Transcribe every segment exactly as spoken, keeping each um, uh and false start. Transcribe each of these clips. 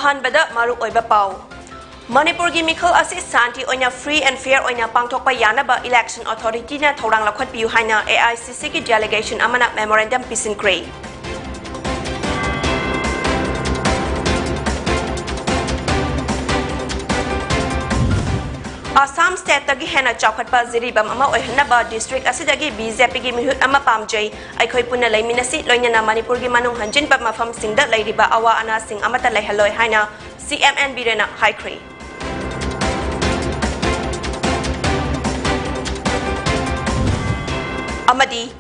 ꯑꯍꯥꯟꯕꯗ ꯃꯔꯨꯑꯣꯏꯕ ꯄꯥꯎ꯫ ꯃꯅꯤꯄꯨꯔꯒꯤ ꯃꯤꯈꯜ ꯑꯁꯤ ꯁꯥꯟꯇꯤ ꯑꯣꯏꯅ free and fair ꯑꯣꯏꯅ ꯄꯥꯡꯊꯣꯛꯄ ꯌꯥꯅꯕ election authorityꯅ ꯊꯧꯔꯥꯡ ꯂꯧꯈꯠꯄꯤꯌꯨ ꯍꯥꯏꯅ AICCꯒꯤ delegationꯒꯤ ꯑꯃꯅ memorandum ꯄꯤꯁꯤꯟꯈ꯭ꯔꯦ꯫ ꯑꯁꯥꯝ stateꯇꯒꯤ ꯍꯦꯟꯅ ꯆꯥꯎꯈꯠꯄ ꯖꯤꯔꯤꯕꯥꯝ ꯑꯃ ꯑꯣꯏꯍꯟꯅꯕ district ꯑꯁꯤꯗꯒꯤ BJPꯒꯤ ꯃꯤꯍꯨꯠ ꯑꯃ ꯄꯥꯝꯖꯩ꯫ ꯑꯩꯈꯣꯏ ꯄꯨꯟꯅ ꯂꯩꯃꯤꯟꯅꯁꯤ, ꯂꯣꯏꯅꯅ ꯃꯅꯤꯄꯨꯔꯒꯤ ꯃꯅꯨꯡ ꯍꯟꯖꯤꯟꯕ ꯃꯐꯝꯁꯤꯡꯗ ꯂꯩꯔꯤꯕ ꯑꯋꯥ ꯑꯅꯥꯁꯤꯡ ꯑꯃꯠꯇ ꯂꯩꯍꯜꯂꯣꯏ ꯍꯥꯏꯅ CM N ꯕꯤꯔꯦꯟꯅ ꯍꯥꯏꯈ꯭ꯔꯦ꯫ ꯑꯃꯗꯤ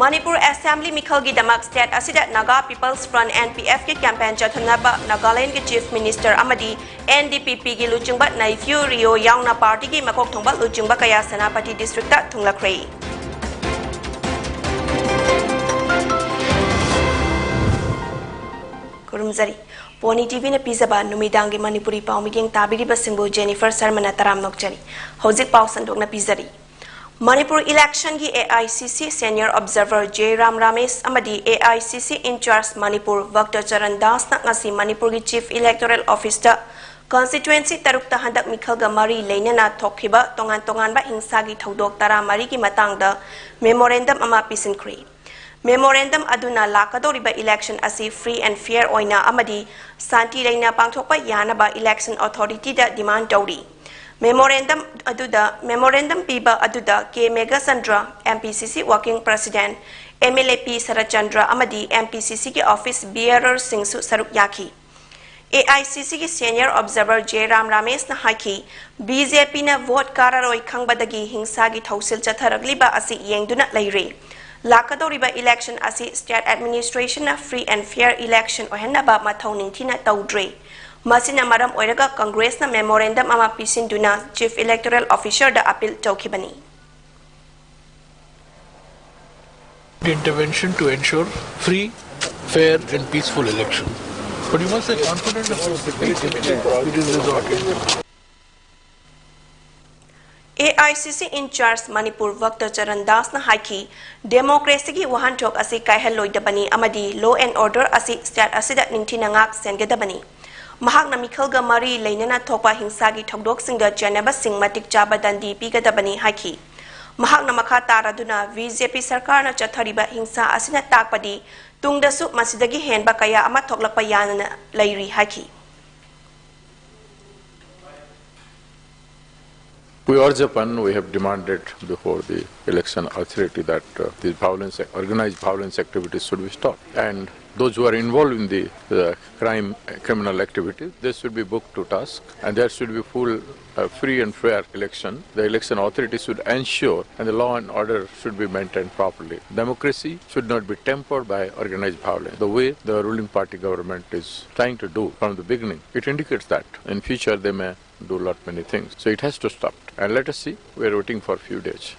ꯃꯅꯤꯄꯨꯔ assembly ꯃꯤꯈꯜꯒꯤꯗꯃꯛ state ꯑꯁꯤꯗ Naga People's Front, NPFꯀꯤ campaign ꯆꯠꯊꯅꯕ ꯅꯥꯒꯥꯂꯦꯟꯗꯒꯤ Chief Minister ꯑꯃꯗꯤ NDPPꯒꯤ ꯂꯨꯆꯤꯡꯕ ꯅꯩꯐ꯭ꯌꯨ ꯔꯤꯑꯣ ꯌꯥꯎꯅ partyꯒꯤ ꯃꯀꯣꯛ ꯊꯣꯡꯕ ꯂꯨꯆꯤꯡꯕ ꯀꯌꯥ ꯁꯦꯅꯥꯄꯇꯤ districtꯇ ꯊꯨꯡꯂꯈ꯭ꯔꯦ꯫ ꯈꯨꯔꯨꯝꯖꯔꯤ꯫ Pony TVꯅ ꯄꯤꯖꯕ ꯅꯨꯃꯤꯗꯥꯡꯒꯤ ꯃꯅꯤꯄꯨꯔꯤ ꯄꯥꯎ ꯃꯤꯠꯌꯦꯡ ꯇꯥꯕꯤꯔꯤꯕꯁꯤꯡꯕꯨ Jennifer ꯁꯔꯃꯅ ꯇꯔꯥꯝꯅ ꯑꯣꯛꯆꯔꯤ꯫ ꯍꯧꯖꯤꯛ ꯄꯥꯎ ꯁꯟꯗꯣꯛꯅ ꯄꯤꯖꯔꯤ꯫ Manipur electionꯒꯤ AICC senior observer J Ram Ramesh ꯑꯃꯗꯤ AICC in charge Manipur ꯚꯛꯇ Charan ꯗꯥꯁꯅ ꯉꯁꯤ ꯃꯅꯤꯄꯨꯔꯒꯤ Chief Electoral Officeꯇ constituency ꯇꯔꯨꯛꯇ ꯍꯟꯗꯛ ꯃꯤꯈꯜꯒ ꯃꯔꯤ ꯂꯩꯅꯅ ꯊꯣꯛꯈꯤꯕ ꯇꯣꯉꯥꯟ ꯇꯣꯉꯥꯟꯕ ꯍꯤꯡꯁꯥꯒꯤ ꯊꯧꯗꯣꯛ ꯇꯔꯥꯃꯔꯤꯒꯤ ꯃꯇꯥꯡꯗ memorandum ꯑꯃ ꯄꯤꯁꯤꯟꯈ꯭ꯔꯦ꯫ Memorandum ꯑꯗꯨꯅ ꯂꯥꯛꯀꯗꯧꯔꯤꯕ election ꯑꯁꯤ free and fair ꯑꯣꯏꯅ ꯑꯃꯗꯤ ꯁꯥꯟꯇꯤ ꯂꯩꯅ ꯄꯥꯡꯊꯣꯛꯄ ꯌꯥꯅꯕ election authorityꯗ demand ꯇꯧꯔꯤ꯫ Memorandum ꯑꯗꯨꯗ, memorandum ꯄꯤꯕ ꯑꯗꯨꯗ K Meghachandra, MPCC working president, MLA P Saratchandra ꯑꯃꯗꯤ MPCCꯒꯤ office bearerꯁꯤꯡꯁꯨ ꯁꯔꯨꯛ ꯌꯥꯈꯤ꯫ AICCꯒꯤ senior observer J ꯔꯥꯝ ꯔꯥꯃꯦꯁꯅ ꯍꯥꯏꯈꯤ, BJPꯅ vote ꯀꯥꯔꯔꯣꯏ ꯈꯪꯕꯗꯒꯤ ꯍꯤꯡꯁꯥꯒꯤ ꯊꯧꯁꯤꯜ ꯆꯠꯊꯔꯛꯂꯤꯕ ꯑꯁꯤ ꯌꯦꯡꯗꯨꯅ ꯂꯩꯔꯦ꯫ ꯂꯥꯛꯀꯗꯧꯔꯤꯕ election ꯑꯁꯤ state administrationꯅ free and fair election ꯑꯣꯏꯍꯟꯅꯕ ꯃꯊꯧ ꯅꯤꯡꯊꯤꯅ ꯇꯧꯗ꯭ꯔꯦ꯫ ꯃꯁꯤꯅ ꯃꯔꯝ ꯑꯣꯏꯔꯒ Congressꯅ memorandum ꯑꯃ ꯄꯤꯁꯤꯟꯗꯨꯅ Chief Electoral Officerꯗ appeal ꯇꯧꯈꯤꯕꯅꯤ꯫ Intervention to ensure free, fair and peaceful election. But you must say confident about the peace. It is resolved. AICC in charge Manipur ꯚꯛꯇ Charan ꯗꯥꯁꯅ ꯍꯥꯏꯈꯤ, democracyꯒꯤ ꯋꯥꯍꯟꯊꯣꯛ ꯑꯁꯤ ꯀꯥꯏꯍꯜꯂꯣꯏꯗꯕꯅꯤ ꯑꯃꯗꯤ law and order ꯑꯁꯤ state ꯑꯁꯤꯗ ꯅꯤꯡꯊꯤꯅ ꯉꯥꯛ ꯁꯦꯟꯒꯗꯕꯅꯤ꯫ ꯃꯍꯥꯛꯅ ꯃꯤꯈꯜꯒ ꯃꯔꯤ ꯂꯩꯅꯅ ꯊꯣꯛꯄ ꯍꯤꯡꯁꯥꯒꯤ ꯊꯧꯗꯣꯛꯁꯤꯡꯗ ꯆꯦꯟꯅꯕꯁꯤꯡ ꯃꯇꯤꯛ ꯆꯥꯕ ꯗꯟꯗꯤ ꯄꯤꯒꯗꯕꯅꯤ ꯍꯥꯏꯈꯤ꯫ ꯃꯍꯥꯛꯅ ꯃꯈꯥ ꯇꯥꯔꯗꯨꯅ ꯕꯤ ꯖꯦ ꯄꯤ ꯁꯔꯀꯥꯔꯅ ꯆꯠꯊꯔꯤꯕ ꯍꯤꯡꯁꯥ ꯑꯁꯤꯅ ꯇꯥꯛꯄꯗꯤ ꯇꯨꯡꯗꯁꯨ ꯃꯁꯤꯗꯒꯤ ꯍꯦꯟꯕ ꯀꯌꯥ ꯑꯃ ꯊꯣꯛꯂꯛꯄ ꯌꯥꯅꯅ ꯂꯩꯔꯤ ꯍꯥꯏꯈꯤ꯫ We urge upon, we have demanded before the election authority that uh, these violence, organized violence activities should be stopped. And those who are involved in the uh, crime, criminal activities, they should be booked to task and there should be full, uh, free and fair election. The election authority should ensure and the law and order should be maintained properly. Democracy should not be tempered by organized violence, the way the ruling party government is trying to do from the beginning. It indicates that in future they may do lot many things. So it has to stop. And let us see, we are waiting for few days.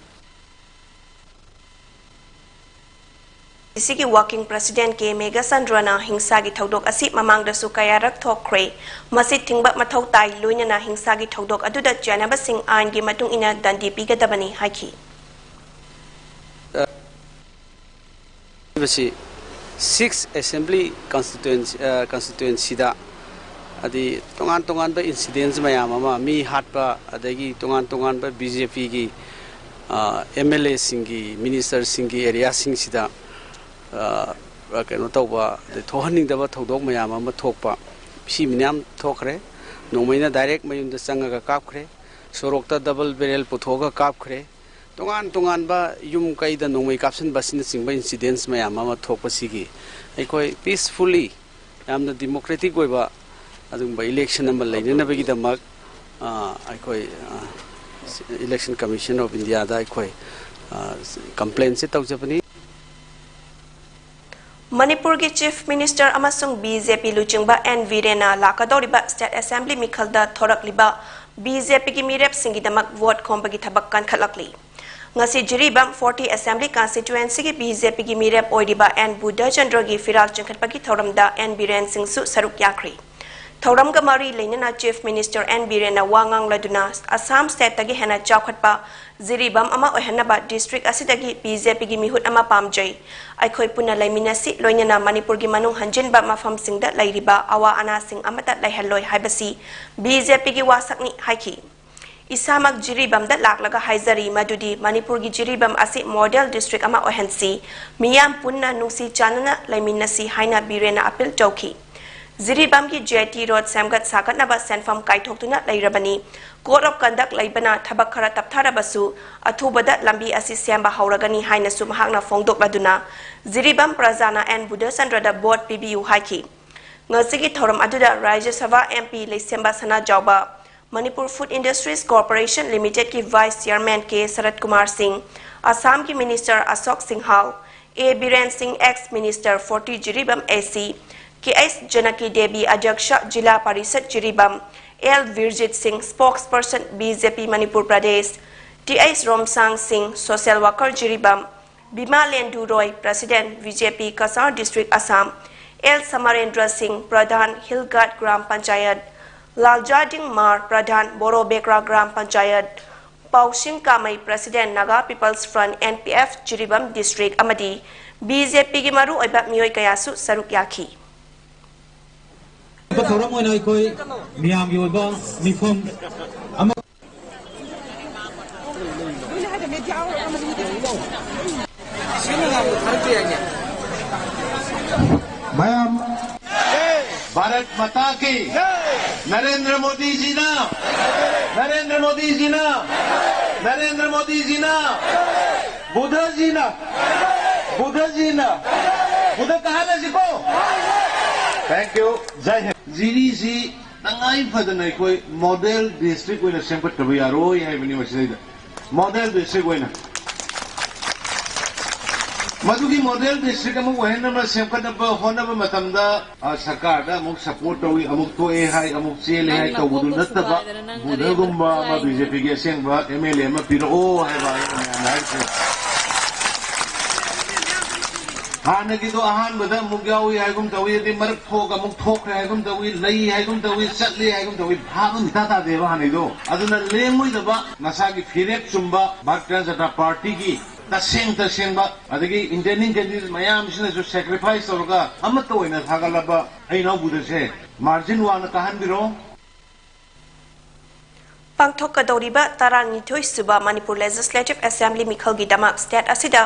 ꯁꯤꯒꯤ working president ꯀꯦ ꯃꯦꯘꯆꯟꯗ꯭ꯔꯅ ꯍꯤꯡꯁꯥꯒꯤ ꯊꯧꯗꯣꯛ ꯑꯁꯤ ꯃꯃꯥꯡꯗꯁꯨ ꯀꯌꯥꯔꯛ ꯊꯣꯛꯈ꯭ꯔꯦ, ꯃꯁꯤ ꯊꯤꯡꯕ ꯃꯊꯧ ꯇꯥꯏ, ꯂꯣꯏꯅꯅ ꯍꯤꯡꯁꯥꯒꯤ ꯊꯧꯗꯣꯛ ꯑꯗꯨꯗ ꯆꯦꯟꯅꯕꯁꯤꯡ ꯑꯥꯏꯟꯒꯤ ꯃꯇꯨꯡ ꯏꯟꯅ ꯗꯟꯗꯤ ꯄꯤꯒꯗꯕꯅꯤ ꯍꯥꯏꯈꯤ꯫ ꯁꯤꯛꯁ ꯑꯦꯁꯦꯝꯕ꯭ꯂꯤ ꯀꯟꯁꯇꯤꯇ꯭ꯋꯦꯟꯁꯤꯗ ꯍꯥꯏꯗꯤ ꯇꯣꯉꯥꯟ ꯇꯣꯉꯥꯟꯕ ꯏꯟꯁꯤꯗꯦꯟꯁ ꯃꯌꯥꯝ ꯑꯃ, ꯃꯤ ꯍꯥꯠꯄ, ꯑꯗꯒꯤ ꯇꯣꯉꯥꯟ ꯇꯣꯉꯥꯟꯕ ꯕꯤ ꯖꯦ ꯄꯤꯒꯤ ꯑꯦꯝ ꯑꯦꯜ ꯑꯦꯁꯤꯡꯒꯤ, ꯃꯤꯅꯤꯁꯇꯔꯁꯤꯡꯒꯤ ꯑꯦꯔꯤꯌꯥꯁꯤꯡꯁꯤꯗ ꯀꯩꯅꯣ ꯇꯧꯕ, ꯑꯗꯩ ꯊꯣꯛꯍꯟꯅꯤꯡꯗꯕ ꯊꯧꯗꯣꯛ ꯃꯌꯥꯝ ꯑꯃ ꯊꯣꯛꯄ, ꯁꯤ ꯃꯌꯥꯝ ꯊꯣꯛꯈ꯭ꯔꯦ꯫ ꯅꯣꯡꯃꯩꯅ ꯗꯥꯏꯔꯦꯛ ꯃꯌꯨꯝꯗ ꯆꯪꯉꯒ ꯀꯥꯞꯈ꯭ꯔꯦ, ꯁꯣꯔꯣꯛꯇ ꯗꯕꯜ ꯕꯦꯔꯦꯜ ꯄꯨꯊꯣꯛꯑꯒ ꯀꯥꯞꯈ꯭ꯔꯦ, ꯇꯣꯉꯥꯟ ꯇꯣꯉꯥꯟꯕ ꯌꯨꯝ ꯀꯩꯗ ꯅꯣꯡꯃꯩ ꯀꯥꯞꯁꯤꯟꯕ ꯑꯁꯤꯅꯆꯤꯡꯕ ꯏꯟꯁꯤꯗꯦꯟꯁ ꯃꯌꯥꯝ ꯑꯃ ꯊꯣꯛꯄꯁꯤꯒꯤ ꯑꯩꯈꯣꯏ ꯄꯤꯁꯐꯨꯜꯂꯤ, ꯌꯥꯝꯅ ꯗꯤꯃꯣꯀ꯭ꯔꯦꯇꯤꯛ ꯑꯣꯏꯕ ꯑꯗꯨꯒꯨꯝꯕ ꯏꯂꯦꯛꯁꯟ ꯑꯃ ꯂꯩꯅꯅꯕꯒꯤꯗꯃꯛ ꯑꯩꯈꯣꯏ ꯏꯂꯦꯛꯁꯟ ꯀꯃꯤꯁꯟ ꯑꯣꯐ ꯏꯟꯗꯤꯌꯥꯗ ꯑꯩꯈꯣꯏ ꯀꯝꯄ꯭ꯂꯦꯟꯁꯦ ꯇꯧꯖꯕꯅꯤ꯫ ꯃꯅꯤꯄꯨꯔꯒꯤ ꯆꯤꯐ ꯃꯤꯅꯤꯁꯇꯔ ꯑꯃꯁꯨꯡ ꯕꯤ ꯖꯦ ꯄꯤ ꯂꯨꯆꯤꯡꯕ ꯑꯦꯟ ꯕꯤꯔꯦꯟꯅ ꯂꯥꯛꯀꯗꯧꯔꯤꯕ ꯁ꯭ꯇꯦꯠ ꯑꯦꯁꯦꯝꯕ꯭ꯂꯤ ꯃꯤꯈꯜꯗ ꯊꯣꯔꯛꯂꯤꯕ ꯕꯤ ꯖꯦ ꯄꯤꯒꯤ ꯃꯤꯔꯦꯞꯁꯤꯡꯒꯤꯗꯃꯛ ꯚꯣꯠ ꯈꯣꯝꯕꯒꯤ ꯊꯕꯛ ꯀꯟꯈꯠꯂꯛꯂꯤ꯫ ꯉꯁꯤ ꯖꯤꯔꯤꯕꯥꯝ ꯐꯣꯔꯇꯤ ꯑꯦꯁꯦꯝꯕ꯭ꯂꯤ ꯀꯟꯁꯇꯤꯇ꯭ꯋꯦꯟꯁꯤꯒꯤ ꯕꯤ ꯖꯦ ꯄꯤꯒꯤ ꯃꯤꯔꯦꯞ ꯑꯣꯏꯔꯤꯕ ꯑꯦꯟ ꯕꯨꯙꯆꯟꯗ꯭ꯔꯒꯤ ꯐꯤꯔꯥꯜ ꯆꯤꯡꯈꯠꯄꯒꯤ ꯊꯧꯔꯝꯗ ꯑꯦꯟ ꯕꯤꯔꯦꯟ ꯁꯤꯡꯁꯨ ꯁꯔꯨꯛ ꯌꯥꯈ꯭ꯔꯤ꯫ ꯊꯧꯔꯝꯒ ꯃꯔꯤ ꯂꯩꯅꯅ Chief Minister N ꯕꯤꯔꯦꯟꯅ ꯋꯥ ꯉꯥꯡꯂꯗꯨꯅ, ꯑꯁꯥꯝ stateꯇꯒꯤ ꯍꯦꯟꯅ ꯆꯥꯎꯈꯠꯄ ꯖꯤꯔꯤꯕꯥꯝ ꯑꯃ ꯑꯣꯏꯍꯟꯅꯕ district ꯑꯁꯤꯗꯒꯤ BJPꯒꯤ ꯃꯤꯍꯨꯠ ꯑꯃ ꯄꯥꯝꯖꯩ꯫ ꯑꯩꯈꯣꯏ ꯄꯨꯟꯅ ꯂꯩꯃꯤꯟꯅꯁꯤ, ꯂꯣꯏꯅꯅ ꯃꯅꯤꯄꯨꯔꯒꯤ ꯃꯅꯨꯡ ꯍꯟꯖꯤꯟꯕ ꯃꯐꯝꯁꯤꯡꯗ ꯂꯩꯔꯤꯕ ꯑꯋꯥ ꯑꯅꯥꯁꯤꯡ ꯑꯃꯠꯇ ꯂꯩꯍꯜꯂꯣꯏ ꯍꯥꯏꯕꯁꯤ BJPꯒꯤ ꯋꯥꯁꯛꯅꯤ ꯍꯥꯏꯈꯤ꯫ ꯏꯁꯥꯃꯛ ꯖꯤꯔꯤꯕꯥꯝꯗ ꯂꯥꯛꯂꯒ ꯍꯥꯏꯖꯔꯤ ꯃꯗꯨꯗꯤ ꯃꯅꯤꯄꯨꯔꯒꯤ ꯖꯤꯔꯤꯕꯥꯝ ꯑꯁꯤ model district ꯑꯃ ꯑꯣꯏꯍꯟꯁꯤ, ꯃꯤꯌꯥꯝ ꯄꯨꯟꯅ ꯅꯨꯡꯁꯤ ꯆꯥꯟꯅꯅ ꯂꯩꯃꯤꯟꯅꯁꯤ ꯍꯥꯏꯅ ꯕꯤꯔꯦꯟꯅ appeal ꯇꯧꯈꯤ꯫ ꯖꯤꯔꯤꯕꯥꯝꯒꯤ JT Road ꯁꯦꯝꯒꯠ ꯁꯥꯒꯠꯅꯕ ꯁꯦꯟꯐꯝ ꯀꯥꯏꯊꯣꯛꯇꯨꯅ ꯂꯩꯔꯕꯅꯤ꯫ Code of Conduct ꯂꯩꯕꯅ ꯊꯕꯛ ꯈꯔ ꯇꯞꯊꯔꯕꯁꯨ ꯑꯊꯨꯕꯗ ꯂꯝꯕꯤ ꯑꯁꯤ ꯁꯦꯝꯕ ꯍꯧꯔꯒꯅꯤ ꯍꯥꯏꯅꯁꯨ ꯃꯍꯥꯛꯅ ꯐꯣꯡꯗꯣꯛꯂꯗꯨꯅ, ꯖꯤꯔꯤꯕꯥꯝ ꯄ꯭ꯔꯖꯥꯅ ꯑꯦꯟ ꯕꯨꯙꯆꯟꯗ꯭ꯔꯗ vote ꯄꯤꯕꯤꯌꯨ ꯍꯥꯏꯈꯤ꯫ ꯉꯁꯤꯒꯤ ꯊꯧꯔꯝ ꯑꯗꯨꯗ ꯔꯥꯖ꯭ꯌ ꯁꯚꯥ MP ꯂꯩꯁꯦꯝꯕ ꯁꯅꯥꯖꯥꯎꯕ, Manipur Food Industries Corporation Limitedꯀꯤ Vice Chairman K ꯁꯔꯠ ꯀꯨꯃꯥꯔ ꯁꯤꯡ, ꯑꯁꯥꯝꯒꯤ Minister ꯑꯁꯣꯛ ꯁꯤꯡꯍꯥꯜ, A ꯕꯤꯔꯦꯟ ꯁꯤꯡ, ex Minister forty Jiribam AC, K H Janaki Devi, ꯑꯗ꯭ꯌꯛꯁ ꯖꯤꯂꯥ ꯄꯔꯤꯁꯗ ꯖꯤꯔꯤꯕꯥꯝ, L ꯕꯤꯔꯖꯤꯠ ꯁꯤꯡ, spokesperson BJP Manipur Pradesh, Th ꯔꯣꯝꯁꯥꯡ ꯁꯤꯡ, social worker ꯖꯤꯔꯤꯕꯥꯝ, ꯕꯤꯃꯥꯂꯦꯟꯗꯨ ꯔꯣꯏ, President BJP Cachar District Assam, L ꯁꯃꯔꯦꯟꯗ꯭ꯔ ꯁꯤꯡ, Pradhan Hill Guard Gram Panchayat, ꯂꯥꯜꯖꯥꯗꯤꯡ ꯃꯥꯔ, Pradhan Boro Bekra Gram Panchayat, ꯄꯥꯎꯁꯤꯡ ꯀꯥꯃꯩ, President Naga People's Front NPF Jiribam District ꯑꯃꯗꯤ BJPꯒꯤ ꯃꯔꯨꯑꯣꯏꯕ ꯃꯤꯑꯣꯏ ꯀꯌꯥꯁꯨ ꯁꯔꯨꯛ ꯌꯥꯈꯤ꯫ ꯊꯧꯔꯝ ꯑꯣꯏꯅ ꯑꯩꯈꯣꯏ ꯃꯤꯌꯥꯝꯒꯤ ꯑꯣꯏꯕ ꯃꯤꯐꯝ ꯑꯃ ꯃꯌꯥꯝ ꯚꯥꯔꯠ ꯃꯥꯇꯥ ꯀꯤ ꯅꯔꯦꯟꯗ꯭ꯔ ꯃꯣꯗꯤ ꯖꯤꯅ ꯅꯔꯦꯟꯗ꯭ꯔ ꯃꯣꯗꯤ ꯖꯤꯅ ꯅꯔꯦꯟꯗ꯭ꯔ ꯃꯣꯗꯤ ꯖꯤꯅ ꯕꯨꯙ ꯖꯤꯅ ꯕꯨꯙ ꯖꯤꯅ ꯕꯨꯙ ꯀꯍꯥꯅ ꯁꯤꯀꯣ Thank you. ꯖꯥꯏ ꯍꯤꯟ꯫ ꯖꯤꯔꯤꯁꯤ ꯇꯉꯥꯏ ꯐꯗꯅ ꯑꯩꯈꯣꯏ model district ꯑꯣꯏꯅ ꯁꯦꯝꯒꯠꯇꯕ ꯌꯥꯔꯣꯏ ꯍꯥꯏꯕꯅꯤ ꯃꯁꯤꯗꯩꯗ꯫ Model district ꯑꯣꯏꯅ꯫ ꯃꯗꯨꯒꯤ model district ꯑꯃ ꯑꯣꯏꯍꯟꯅꯕ ꯁꯦꯝꯒꯠꯅꯕ ꯍꯣꯠꯅꯕ ꯃꯇꯝꯗ, ꯑ, ꯁꯔꯀꯥꯔꯗ ꯑꯃꯨꯛ support ꯇꯧꯏ, ꯑꯃꯨꯛ ꯊꯣꯛꯑꯦ ꯍꯥꯏ, ꯑꯃꯨꯛ ꯆꯦꯜꯂꯦ ꯍꯥꯏ ꯇꯧꯕꯗꯨ ꯅꯠꯇꯕ, ꯕꯨꯙꯒꯨꯝꯕ ꯑꯃ BJPꯒꯤ ꯑꯁꯦꯡꯕ MLA ꯑꯃ ꯄꯤꯔꯛꯑꯣ ꯍꯥꯏꯕ ꯑꯩꯅ ꯃꯌꯥꯝꯗ ꯍꯥꯏꯔꯤꯁꯦ꯫ ꯍꯥꯟꯅꯒꯤꯗꯣ ꯑꯍꯥꯟꯕꯗ ꯑꯃꯨꯛ ꯌꯥꯎꯏ ꯍꯥꯏꯒꯨꯝ ꯇꯧꯏ, ꯑꯗꯩ ꯃꯔꯛ ꯊꯣꯛꯑꯒ ꯑꯃꯨꯛ ꯊꯣꯛꯈ꯭ꯔꯦ ꯍꯥꯏꯒꯨꯝ ꯇꯧꯏ, ꯂꯩ ꯍꯥꯏꯒꯨꯝ ꯇꯧꯏ, ꯆꯠꯂꯤ ꯍꯥꯏꯒꯨꯝ ꯇꯧꯏ, ꯚꯥꯕ ꯑꯃ ꯏꯇꯥ ꯇꯥꯗꯦꯕ ꯍꯥꯟꯅꯩꯗꯣ꯫ ꯑꯗꯨꯅ ꯂꯦꯡꯉꯣꯏꯗꯕ ꯅꯁꯥꯒꯤ ꯐꯤꯔꯦꯞ ꯆꯨꯝꯕ ꯚꯥꯔꯇꯤꯌ ꯖꯅꯇꯥ ꯄꯥꯔꯇꯤꯒꯤ ꯇꯁꯦꯡ ꯇꯁꯦꯡꯕ, ꯑꯗꯒꯤ ꯏꯟꯗꯤꯌꯟ ꯀꯦꯟꯗꯤꯗꯦꯠ ꯃꯌꯥꯝꯁꯤꯅꯁꯨ ꯁꯦꯀ꯭ꯔꯤꯐꯥꯏꯁ ꯇꯧꯔꯒ ꯑꯃꯠꯇ ꯑꯣꯏꯅ ꯊꯥꯒꯠꯂꯕ ꯑꯩ ꯏꯅꯥꯎꯕꯨꯗꯁꯦ ꯃꯥꯔꯖꯤꯟ ꯋꯥꯡꯅ ꯀꯥꯍꯟꯕꯤꯔꯣ꯫ ꯄꯥꯡꯊꯣꯛꯀꯗꯧꯔꯤꯕ ꯇꯔꯥꯅꯤꯊꯣꯏ ꯁꯨꯕ ꯃꯅꯤꯄꯨꯔ ꯂꯦꯖꯤꯁꯂꯦꯇꯤꯚ ꯑꯦꯁꯦꯝꯕ꯭ꯂꯤ ꯃꯤꯈꯜꯒꯤꯗꯃꯛ ꯁ꯭ꯇꯦꯠ ꯑꯁꯤꯗ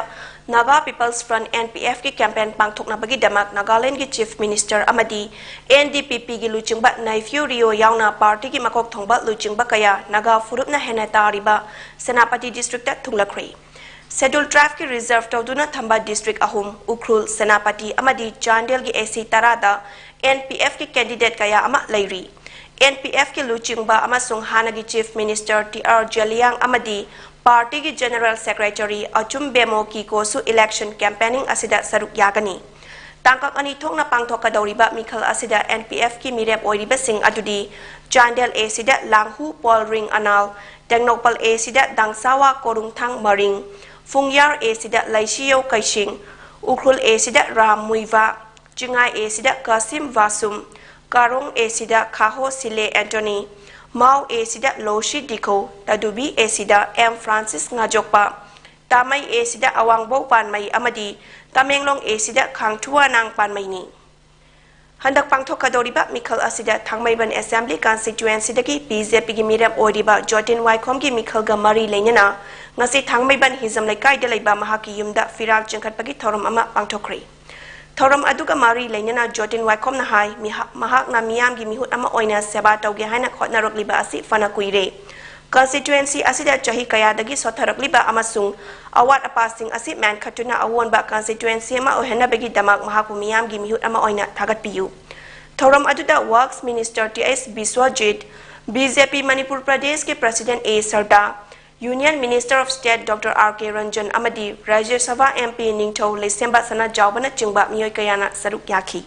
Naga peoples front, N P ꯑꯦꯐꯀꯤ ꯀꯦꯝꯄꯦꯟ ꯄꯥꯡꯊꯣꯛꯅꯕꯒꯤꯗꯃꯛ ꯅꯥꯒꯥꯂꯦꯟꯗꯒꯤ ꯆꯤꯐ ꯃꯤꯅꯤꯁꯇꯔ ꯑꯃꯗꯤ ꯑꯦꯟ ꯗꯤ ꯄꯤ ꯄꯤꯒꯤ ꯂꯨꯆꯤꯡꯕ ꯅꯥꯏꯐ꯭ꯌꯨ ꯔꯤꯑꯣ ꯌꯥꯎꯅ ꯄꯥꯔꯇꯤꯒꯤ ꯃꯀꯣꯛ ꯊꯣꯡꯕ ꯂꯨꯆꯤꯡꯕ ꯀꯌꯥ ꯅꯥꯒꯥ ꯐꯨꯔꯨꯞꯅ ꯍꯦꯟꯅ ꯇꯥꯔꯤꯕ ꯁꯦꯅꯥꯄꯇꯤ ꯗꯤꯁꯇ꯭ꯔꯤꯛꯇ ꯊꯨꯡꯂꯈ꯭ꯔꯦ꯫ ꯁꯦꯗꯨꯜ ꯇ꯭ꯔꯥꯏꯕꯀꯤ ꯔꯤꯖꯔꯚ ꯇꯧꯗꯨꯅ ꯊꯝꯕ ꯗꯤꯁꯇ꯭ꯔꯤꯛ ꯑꯍꯨꯝ, ꯎꯈ꯭ꯔꯨꯜ, ꯁꯦꯅꯥꯄꯇꯤ ꯑꯃꯗꯤ ꯆꯥꯟꯗꯦꯜꯒꯤ ꯑꯦ ꯁꯤ ꯇꯔꯥꯗ ꯑꯦꯟ ꯄꯤ ꯑꯦꯐꯀꯤ ꯀꯦꯟꯗꯤꯗꯦꯠ ꯀꯌꯥ ꯑꯃ ꯂꯩꯔꯤ꯫ ꯑꯦꯟ ꯄꯤ ꯑꯦꯐꯀꯤ ꯂꯨꯆꯤꯡꯕ ꯑꯃꯁꯨꯡ ꯍꯥꯟꯅꯒꯤ chief minister T R Zeliang ꯑꯃꯗꯤ ꯄꯥꯔꯇꯤꯒꯤ ꯖꯦꯅꯔꯦꯜ ꯁꯦꯀ꯭ꯔꯦꯇꯔꯤ ꯑꯆꯨꯝ ꯕꯦꯃꯣ ꯀꯤꯀꯣꯁꯨ ꯏꯂꯦꯛꯁꯟ ꯀꯦꯝꯄꯦꯅꯤꯡ ꯑꯁꯤꯗ ꯁꯔꯨꯛ ꯌꯥꯒꯅꯤ꯫ ꯇꯥꯡꯀꯛ ꯑꯅꯤ ꯊꯣꯛꯅ ꯄꯥꯡꯊꯣꯛꯀꯗꯧꯔꯤꯕ ꯃꯤꯈꯜ ꯑꯁꯤꯗ ꯑꯦꯟ ꯄꯤ ꯑꯦꯐꯀꯤ ꯃꯤꯔꯦꯞ ꯑꯣꯏꯔꯤꯕꯁꯤꯡ ꯑꯗꯨꯗꯤ ꯆꯥꯟꯗꯦꯜ ꯑꯦ ꯁꯤꯗ ꯂꯥꯡꯍꯨ ꯄꯣꯜ ꯔꯤꯡ ꯑꯅꯥꯜ, ꯇꯦꯡꯅꯧꯄꯜ ꯑꯦ ꯁꯤꯗ ꯗꯥꯡꯁꯥꯋꯥ ꯀꯣꯔꯨꯡꯊꯥꯡ ꯃꯔꯤꯡ, ꯐꯨꯡꯌꯥꯔ ꯑꯦ ꯁꯤꯗ ꯂꯩꯁꯤꯌꯧ ꯀꯩꯁꯤꯡ, ꯎꯈ꯭ꯔꯨꯜ ꯑꯦ ꯁꯤꯗ ꯔꯥꯝ ꯃꯨꯏꯚꯥ, ꯆꯤꯡꯉꯥꯏ ꯑꯦ ꯁꯤꯗ ꯀꯥꯁꯤꯝ ꯚꯥꯁꯨꯝ, ꯀꯥꯔꯣꯡ ꯑꯦ ꯁꯤꯗ ꯈꯥꯍꯣ ꯁꯤꯂꯦ ꯑꯦꯟꯇꯣꯅꯤ, ꯃꯥꯎ ꯑꯦ ꯁꯤꯗ ꯂꯣꯁꯤ ꯗꯤꯈꯧ, ꯇꯗꯨꯕꯤ ꯑꯦ ꯁꯤꯗ ꯑꯦꯝ ꯐ꯭ꯔꯥꯟꯁꯤꯁ ꯉꯥꯖꯣꯛꯄ, ꯇꯥꯃꯩ ꯑꯦ ꯁꯤꯗ ꯑꯋꯥꯡꯕꯧ ꯄꯥꯟꯃꯩ ꯑꯃꯗꯤ ꯇꯃꯦꯡꯂꯣꯡ ꯑꯦ ꯁꯤꯗ ꯈꯥꯡꯊꯨꯋꯥꯅꯥꯡ ꯄꯥꯟꯃꯩꯅꯤ꯫ ꯍꯟꯗꯛ ꯄꯥꯡꯊꯣꯛꯀꯗꯧꯔꯤꯕ ꯃꯤꯈꯜ ꯑꯁꯤꯗ ꯊꯥꯡꯃꯩꯕꯟ ꯑꯦꯁꯦꯝꯕ꯭ꯂꯤ ꯀꯟꯁꯇꯤꯇ꯭ꯋꯦꯟꯁꯤꯗꯒꯤ ꯕꯤ ꯖꯦ ꯄꯤꯒꯤ ꯃꯤꯔꯦꯞ ꯑꯣꯏꯔꯤꯕ ꯖꯣꯇꯤꯟ ꯋꯥꯏꯈꯣꯝꯒꯤ ꯃꯤꯈꯜꯒ ꯃꯔꯤ ꯂꯩꯅꯅ ꯉꯁꯤ ꯊꯥꯡꯃꯩꯕꯟ ꯍꯤꯖꯝ ꯂꯩꯀꯥꯏꯗ ꯂꯩꯕ ꯃꯍꯥꯛꯀꯤ ꯌꯨꯝꯗ ꯐꯤꯔꯥꯜ ꯆꯤꯡꯈꯠꯄꯒꯤ ꯊꯧꯔꯝ ꯑꯃ ꯄꯥꯡꯊꯣꯛꯈ꯭ꯔꯦ꯫ ꯊꯧꯔꯝ ꯑꯗꯨꯒ ꯃꯔꯤ ꯂꯩꯅꯅ ꯖꯣꯇꯤꯟ ꯋꯥꯏꯈꯣꯝꯅ ꯍꯥꯏ, ꯃꯤꯍꯥ-, ꯃꯍꯥꯛꯅ ꯃꯤꯌꯥꯝꯒꯤ ꯃꯤꯍꯨꯠ ꯑꯃ ꯑꯣꯏꯅ ꯁꯦꯕꯥ ꯇꯧꯒꯦ ꯍꯥꯏꯅ ꯍꯣꯠꯅꯔꯛꯂꯤꯕ ꯑꯁꯤ ꯐꯅ ꯀꯨꯏꯔꯦ꯫ ꯀꯟꯁꯇꯤꯇ꯭ꯋꯦꯟꯁꯤ ꯑꯁꯤꯗ ꯆꯍꯤ ꯀꯌꯥꯗꯒꯤ ꯁꯣꯠꯊꯔꯛꯂꯤꯕ ꯑꯃꯁꯨꯡ ꯑꯋꯥꯠ ꯑꯄꯥꯁꯤꯡ ꯑꯁꯤ ꯃꯦꯟꯈꯠꯇꯨꯅ ꯑꯑꯣꯟꯕ ꯀꯟꯁꯇꯤꯇ꯭ꯋꯦꯟꯁꯤ ꯑꯃ ꯑꯣꯏꯍꯟꯅꯕꯒꯤꯗꯃꯛ ꯃꯍꯥꯛꯄꯨ ꯃꯤꯌꯥꯝꯒꯤ ꯃꯤꯍꯨꯠ ꯑꯃ ꯑꯣꯏꯅ ꯊꯥꯒꯠꯄꯤꯌꯨ꯫ ꯊꯧꯔꯝ ꯑꯗꯨꯗ works minister T S Biswajit, B J P Manipur ꯄ꯭ꯔꯗꯦꯁꯀꯤ president A Sharda, union minister of state doctor R K Ranjan ꯑꯃꯗꯤ ꯔꯥꯖ꯭ꯌ ꯁꯚꯥ ꯑꯦꯝ ꯄꯤ ꯅꯤꯡꯊꯧ ꯂꯩꯁꯦꯝꯕ ꯁꯅꯥꯖꯥꯎꯕꯅꯆꯤꯡꯕ ꯃꯤꯑꯣꯏ ꯀꯌꯥꯅ ꯁꯔꯨꯛ ꯌꯥꯈꯤ꯫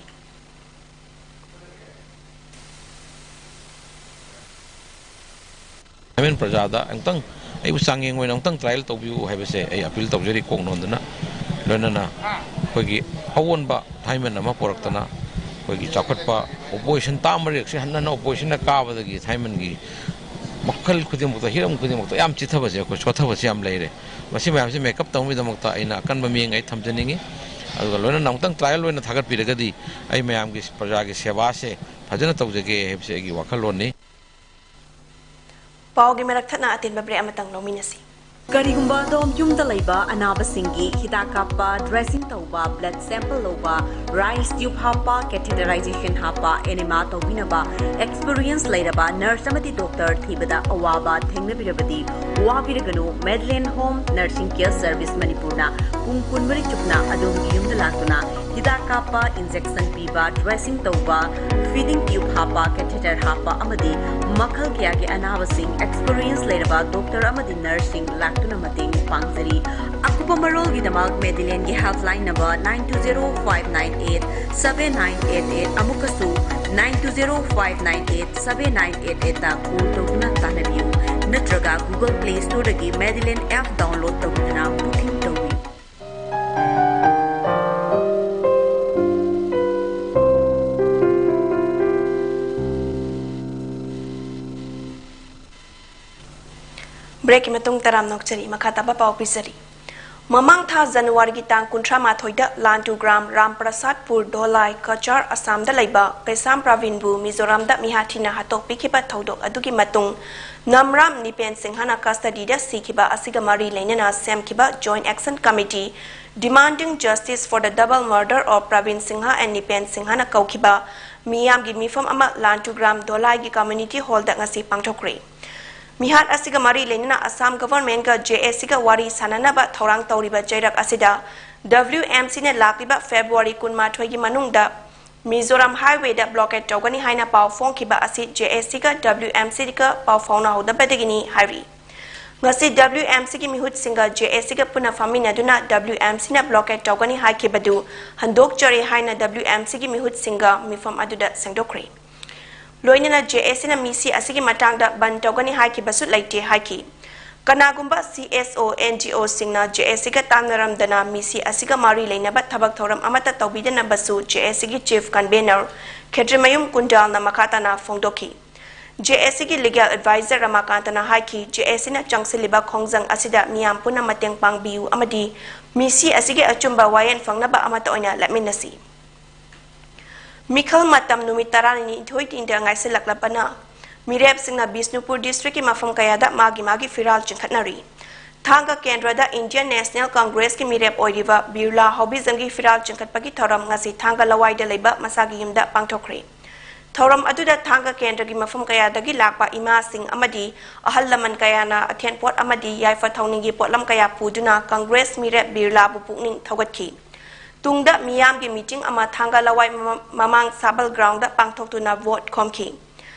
ꯑꯦꯝ ꯑꯦꯟ ꯄ꯭ꯔꯖꯥꯗ ꯑꯃꯨꯛꯇꯪ ꯑꯩꯕꯨ ꯆꯥꯡꯌꯦꯡ ꯑꯣꯏꯅ ꯑꯃꯨꯛꯇꯪ ꯇ꯭ꯔꯥꯏꯌꯦꯜ ꯇꯧꯕꯤꯌꯨ ꯍꯥꯏꯕꯁꯦ ꯑꯩ ꯑꯄꯤꯜ ꯇꯧꯖꯔꯤ, ꯀꯣꯛ ꯅꯣꯟꯗꯨꯅ꯫ ꯂꯣꯏꯅꯅ ꯑꯩꯈꯣꯏꯒꯤ ꯑꯑꯣꯟꯕ ꯊꯥꯏꯃꯟ ꯑꯃ ꯄꯨꯔꯛꯇꯅ ꯑꯩꯈꯣꯏꯒꯤ ꯆꯥꯎꯈꯠꯄ ꯑꯣꯄꯣꯖꯤꯁꯟ ꯇꯥꯝ ꯃꯔꯤꯔꯛꯁꯦ ꯍꯟꯅ ꯍꯟꯅ ꯑꯣꯄꯣꯖꯤꯁꯟꯅ ꯀꯥꯕꯗꯒꯤ ꯊꯥꯏꯃꯟꯒꯤ ꯃꯈꯜ ꯈꯨꯗꯤꯡꯃꯛꯇ, ꯍꯤꯔꯝ ꯈꯨꯗꯤꯡꯃꯛꯇ ꯌꯥꯝ ꯆꯤꯊꯕꯁꯦ, ꯑꯩꯈꯣꯏ ꯁꯣꯠꯊꯕꯁꯦ ꯌꯥꯝ ꯂꯩꯔꯦ꯫ ꯃꯁꯤ ꯃꯌꯥꯝꯁꯦ ꯃꯦꯀꯞ ꯇꯧꯅꯕꯒꯤꯗꯃꯛꯇ ꯑꯩꯅ ꯑꯀꯟꯕ ꯃꯤꯠꯌꯦꯡ ꯑꯩ ꯊꯝꯖꯅꯤꯡꯉꯤ꯫ ꯑꯗꯨꯒ ꯂꯣꯏꯅꯅ ꯑꯃꯨꯛꯇꯪ ꯇ꯭ꯔꯥꯏꯌꯦꯜ ꯑꯣꯏꯅ ꯊꯥꯒꯠꯄꯤꯔꯒꯗꯤ ꯑꯩ ꯃꯌꯥꯝꯒꯤ, ꯄ꯭ꯔꯖꯥꯒꯤ ꯁꯦꯕꯥꯁꯦ ꯐꯖꯅ ꯇꯧꯖꯒꯦ ꯍꯥꯏꯕꯁꯦ ꯑꯩꯒꯤ ꯋꯥꯈꯜꯂꯣꯟꯅꯤ꯫ ꯄꯥꯎꯒꯤ ꯃꯔꯛ ꯊꯠꯅ ꯑꯇꯦꯟꯕ ꯕ꯭ꯔꯦꯛ ꯑꯃꯇꯪ ꯂꯧꯃꯤꯟꯅꯁꯤ꯫ ꯀꯔꯤꯒꯨꯝꯕ ꯑꯗꯣꯝ ꯌꯨꯝꯗ ꯂꯩꯕ ꯑꯅꯥꯕꯁꯤꯡꯒꯤ ꯍꯤꯗꯥꯛ ꯀꯥꯞꯄ, ꯗ꯭ꯔꯦꯁꯤꯡ ꯇꯧꯕ, ꯕ꯭ꯂꯗ ꯁꯦꯝꯄꯜ ꯂꯧꯕ, ꯔꯥꯏꯁ ꯇ꯭ꯌꯨꯕ ꯍꯥꯞꯄ, ꯀꯦꯊꯦꯇꯔꯥꯏꯖꯦꯁꯟ ꯍꯥꯞꯄ, ꯑꯦꯅꯦꯃꯥ ꯇꯧꯕꯤꯅꯕ ꯑꯦꯛꯁꯄꯤꯔꯤꯌꯦꯟꯁ ꯂꯩꯔꯕ ꯅꯔꯁ ꯑꯃꯗꯤ ꯗꯣꯛꯇꯔ ꯊꯤꯕꯗ ꯑꯋꯥꯕ ꯊꯦꯡꯅꯕꯤꯔꯕꯗꯤ, ꯋꯥꯕꯤꯔꯒꯅꯨ꯫ ꯃꯦꯗꯂꯦꯟ ꯍꯣꯝ ꯅꯔꯁꯤꯡ ꯀꯦꯌꯔ ꯁꯔꯚꯤꯁ ꯃꯅꯤꯄꯨꯔꯅ ꯄꯨꯡ ꯀꯨꯟꯃꯔꯤ ꯆꯨꯞꯅ ꯑꯗꯣꯝꯒꯤ ꯌꯨꯝꯗ ꯂꯥꯛꯇꯨꯅ ꯍꯤꯗꯥꯛ ꯀꯥꯞꯄ, ꯏꯟꯖꯦꯛꯁꯟ ꯄꯤꯕ, ꯗ꯭ꯔꯦꯁꯤꯡ ꯇꯧꯕ, ꯐꯤꯗꯤꯡ ꯇ꯭ꯌꯨꯕ ꯍꯥꯞꯄ, ꯀꯦꯊꯦꯇꯔ ꯍꯥꯞꯄ ꯑꯃꯗꯤ ꯃꯈꯜ ꯀꯌꯥꯒꯤ ꯑꯅꯥꯕꯁꯤꯡ ꯑꯦꯛꯁꯄꯤꯔꯤꯌꯦꯟꯁ ꯂꯩꯔꯕ ꯗꯣꯛꯇꯔ ꯑꯃꯗꯤ ꯅꯔꯁꯁꯤꯡ ꯂꯥꯛꯇꯨꯅ ꯃꯇꯦꯡ ꯄꯥꯡꯖꯔꯤ꯫ ꯑꯀꯨꯞꯄ ꯃꯔꯣꯜꯒꯤꯗꯃꯛ ꯃꯦꯗꯤꯂꯦꯟꯒꯤ helpline number nine two zero five nine eight seven nine eight eight, ꯑꯃꯨꯛꯀꯁꯨ nine two zero five nine eight seven nine eight eight call ꯇꯧꯗꯨꯅ ꯇꯥꯟꯅꯕꯤꯌꯨ, ꯅꯠꯇ꯭ꯔꯒ Google Play Storeꯗꯒꯤ ꯃꯦꯗꯤꯂꯦꯟ ꯑꯦꯞ ꯗꯥꯎꯟꯂꯣꯗ ꯇꯧꯕꯤꯗꯨꯅ ꯕꯨꯀꯤꯡ ꯇꯧꯕꯤꯌꯨ꯫ ꯕ꯭ꯔꯦꯛꯀꯤ ꯃꯇꯨꯡ ꯇꯔꯥꯝꯅ ꯑꯣꯛꯆꯔꯤ꯫ ꯃꯈꯥ ꯇꯥꯕ ꯄꯥꯎ ꯄꯤꯖꯔꯤ꯫ ꯃꯃꯥꯡ ꯊꯥ ꯖꯅꯋꯥꯔꯤꯒꯤ ꯇꯥꯡ ꯀꯨꯟꯊ꯭ꯔꯥ ꯃꯥꯊꯣꯏꯗ ꯂꯥꯟꯇꯨꯒ꯭ꯔꯥꯝ ꯔꯥꯝꯄ꯭ꯔꯁꯥꯗꯄꯨꯔ ꯙꯣꯂꯥꯏ ꯀꯆꯥꯔ ꯑꯁꯥꯝꯗ ꯂꯩꯕ ꯀꯩꯁꯥꯝ ꯄ꯭ꯔꯥꯕꯤꯟꯕꯨ ꯃꯤꯖꯣꯔꯥꯝꯗ ꯃꯤꯍꯥꯠ ꯊꯤꯅ ꯍꯥꯠꯇꯣꯛꯄꯤꯈꯤꯕ ꯊꯧꯗꯣꯛ ꯑꯗꯨꯒꯤ ꯃꯇꯨꯡ ꯅꯝꯔꯥꯝ ꯅꯤꯄꯦꯟ ꯁꯤꯡꯍꯅ ꯀꯁꯇꯗꯤꯗ ꯁꯤꯈꯤꯕ ꯑꯁꯤꯒ ꯃꯔꯤ ꯂꯩꯅꯅ ꯁꯦꯝꯈꯤꯕ Joint Action Committee Demanding Justice for the Double Murder of Pravin Singha and Nipen Singhana ꯀꯧꯈꯤꯕ ꯃꯤꯌꯥꯝꯒꯤ ꯃꯤꯐꯝ ꯑꯃ ꯂꯥꯟꯇꯨꯒ꯭ꯔꯥꯝ ꯙꯣꯂꯥꯏꯒꯤ ꯀꯝꯃ꯭ꯌꯨꯅꯤꯇꯤ ꯍꯣꯜꯗ ꯉꯁꯤ ꯄꯥꯡꯊꯣꯛꯈ꯭ꯔꯦ꯫ ꯃꯤꯍꯥꯠ ꯑꯁꯤꯒ ꯃꯔꯤ ꯂꯩꯅꯅ ꯑꯁꯥꯝ ꯒꯚꯔꯟꯃꯦꯟꯠꯒ ꯖꯦ ꯑꯦ ꯁꯤꯒ ꯋꯥꯔꯤ ꯁꯥꯅꯅꯕ ꯊꯧꯔꯥꯡ ꯇꯧꯔꯤꯕ ꯆꯩꯔꯛ ꯑꯁꯤꯗ ꯗꯕ꯭ꯂꯤꯎ ꯑꯦꯝ ꯁꯤꯅ ꯂꯥꯛꯂꯤꯕ ꯐꯦꯕ꯭ꯔꯨꯋꯥꯔꯤ ꯀꯨꯟꯃꯥꯊꯣꯏꯒꯤ ꯃꯅꯨꯡꯗ ꯃꯤꯖꯣꯔꯥꯝ ꯍꯥꯏꯋꯦꯗ ꯕ꯭ꯂꯣꯀꯦꯗ ꯇꯧꯒꯅꯤ ꯍꯥꯏꯅ ꯄꯥꯎ ꯐꯣꯡꯈꯤꯕ ꯑꯁꯤ ꯖꯦ ꯑꯦ ꯁꯤꯒ ꯗꯕ꯭ꯂꯤꯎ ꯑꯦꯝ ꯁꯤꯒ ꯄꯥꯎ ꯐꯥꯎꯅꯍꯧꯗꯕꯗꯒꯤꯅꯤ ꯍꯥꯏꯔꯤ꯫ ꯉꯁꯤ ꯗꯕ꯭ꯂꯤꯎ ꯑꯦꯝ ꯁꯤꯒꯤ ꯃꯤꯍꯨꯠꯁꯤꯡꯒ ꯖꯦ ꯑꯦ ꯁꯤꯒ ꯄꯨꯟꯅ ꯐꯝꯃꯤꯟꯅꯗꯨꯅ ꯗꯕ꯭ꯂꯤꯎ ꯑꯦꯝ ꯁꯤꯅ ꯕ꯭ꯂꯣꯀꯦꯗ ꯇꯧꯒꯅꯤ ꯍꯥꯏꯈꯤꯕꯗꯨ ꯍꯟꯗꯣꯛꯆꯔꯤ ꯍꯥꯏꯅ ꯗꯕ꯭ꯂꯤꯎ ꯑꯦꯝ ꯁꯤꯒꯤ ꯃꯤꯍꯨꯠꯁꯤꯡꯒ ꯃꯤꯐꯝ ꯑꯗꯨꯗ ꯁꯦꯡꯗꯣꯛꯈ꯭ꯔꯦ꯫ ꯂꯣꯏꯅꯅ ꯖꯦ ꯑꯦ ꯁꯤꯅ ꯃꯤꯁꯤ ꯑꯁꯤꯒꯤ ꯃꯇꯥꯡꯗ ꯕꯟꯗ ꯇꯧꯒꯅꯤ ꯍꯥꯏꯈꯤꯕꯁꯨ ꯂꯩꯇꯦ ꯍꯥꯏꯈꯤ꯫ ꯀꯅꯥꯒꯨꯝꯕ C S O, N G Oꯁꯤꯡꯅ J A Cꯒ ꯇꯥꯟꯅꯔꯝꯗꯅ ꯃꯤꯁꯤ ꯑꯁꯤꯒ ꯃꯔꯤ ꯂꯩꯅꯕ ꯊꯕꯛ ꯊꯧꯔꯝ ꯑꯃꯠꯇ ꯇꯧꯕꯤꯗꯅꯕꯁꯨ J A Cꯒꯤ Chief Convener ꯈꯦꯇ꯭ꯔꯤꯃꯌꯨꯝ ꯀꯨꯟꯖꯥꯜꯅ ꯃꯈꯥ ꯇꯥꯅ ꯐꯣꯡꯗꯣꯛꯈꯤ꯫ J A Cꯒꯤ Legal Advisor ꯔꯃꯥꯀꯥꯟꯇꯅ ꯍꯥꯏꯈꯤ, J A Cꯅ ꯆꯪꯁꯤꯜꯂꯤꯕ ꯈꯣꯡꯖꯪ ꯑꯁꯤꯗ ꯃꯤꯌꯥꯝ ꯄꯨꯟꯅ ꯃꯇꯦꯡ ꯄꯥꯡꯕꯤꯌꯨ ꯑꯃꯗꯤ ꯃꯤꯁꯤ ꯑꯁꯤꯒꯤ ꯑꯆꯨꯝꯕ ꯋꯥꯌꯦꯜ ꯐꯪꯅꯕ ꯑꯃꯠꯇ ꯑꯣꯏꯅ ꯂꯦꯞꯃꯤꯟꯅꯁꯤ꯫ ꯃꯤꯈꯜ ꯃꯇꯝ ꯅꯨꯃꯤꯠ ꯇꯔꯥꯅꯤꯊꯣꯏ ꯇꯤꯡꯗ ꯉꯥꯏꯁꯤꯜꯂꯛꯂꯕꯅ ꯃꯤꯔꯦꯞꯁꯤꯡꯅ ꯕꯤꯁꯅꯨꯄꯨꯔ districtꯀꯤ ꯃꯐꯝ ꯀꯌꯥꯗ ꯃꯥꯒꯤ ꯃꯥꯒꯤ ꯐꯤꯔꯥꯜ ꯆꯤꯡꯈꯠꯅꯔꯤ꯫ ꯊꯥꯡꯒ ꯀꯦꯟꯗ꯭ꯔꯗ Indian National Congressꯀꯤ ꯃꯤꯔꯦꯞ ꯑꯣꯏꯔꯤꯕ ꯕꯤꯔꯂꯥ ꯍꯥꯎꯕꯤꯖꯝꯒꯤ ꯐꯤꯔꯥꯜ ꯆꯤꯡꯈꯠꯄꯒꯤ ꯊꯧꯔꯝ ꯉꯁꯤ ꯊꯥꯡꯒ ꯂꯋꯥꯏꯗ ꯂꯩꯕ ꯃꯁꯥꯒꯤ ꯌꯨꯝꯗ ꯄꯥꯡꯊꯣꯛꯈ꯭ꯔꯦ꯫ ꯊꯧꯔꯝ ꯑꯗꯨꯗ ꯊꯥꯡꯒ ꯀꯦꯟꯗ꯭ꯔꯒꯤ ꯃꯐꯝ ꯀꯌꯥꯗꯒꯤ ꯂꯥꯛꯄ ꯏꯃꯥꯁꯤꯡ ꯑꯃꯗꯤ ꯑꯍꯜ ꯂꯃꯟ ꯀꯌꯥꯅ ꯑꯊꯦꯟꯄꯣꯠ ꯑꯃꯗꯤ ꯌꯥꯏꯐ ꯊꯧꯅꯤꯒꯤ ꯄꯣꯠꯂꯝ ꯀꯌꯥ ꯄꯨꯗꯨꯅ Congress ꯃꯤꯔꯦꯞ ꯕꯤꯔꯂꯥꯕꯨ ꯄꯨꯛꯅꯤꯡ ꯊꯧꯒꯠꯈꯤ꯫ ꯇꯨꯡꯗ ꯃꯤꯌꯥꯝꯒꯤ meeting ꯑꯃ ꯊꯥꯡꯒ ꯂꯋꯥꯏ ꯃꯃ-, ꯃꯃꯥꯡ ꯁꯥꯕꯜ groundꯗ ꯄꯥꯡꯊꯣꯛꯇꯨꯅ vote ꯈꯣꯝꯈꯤ꯫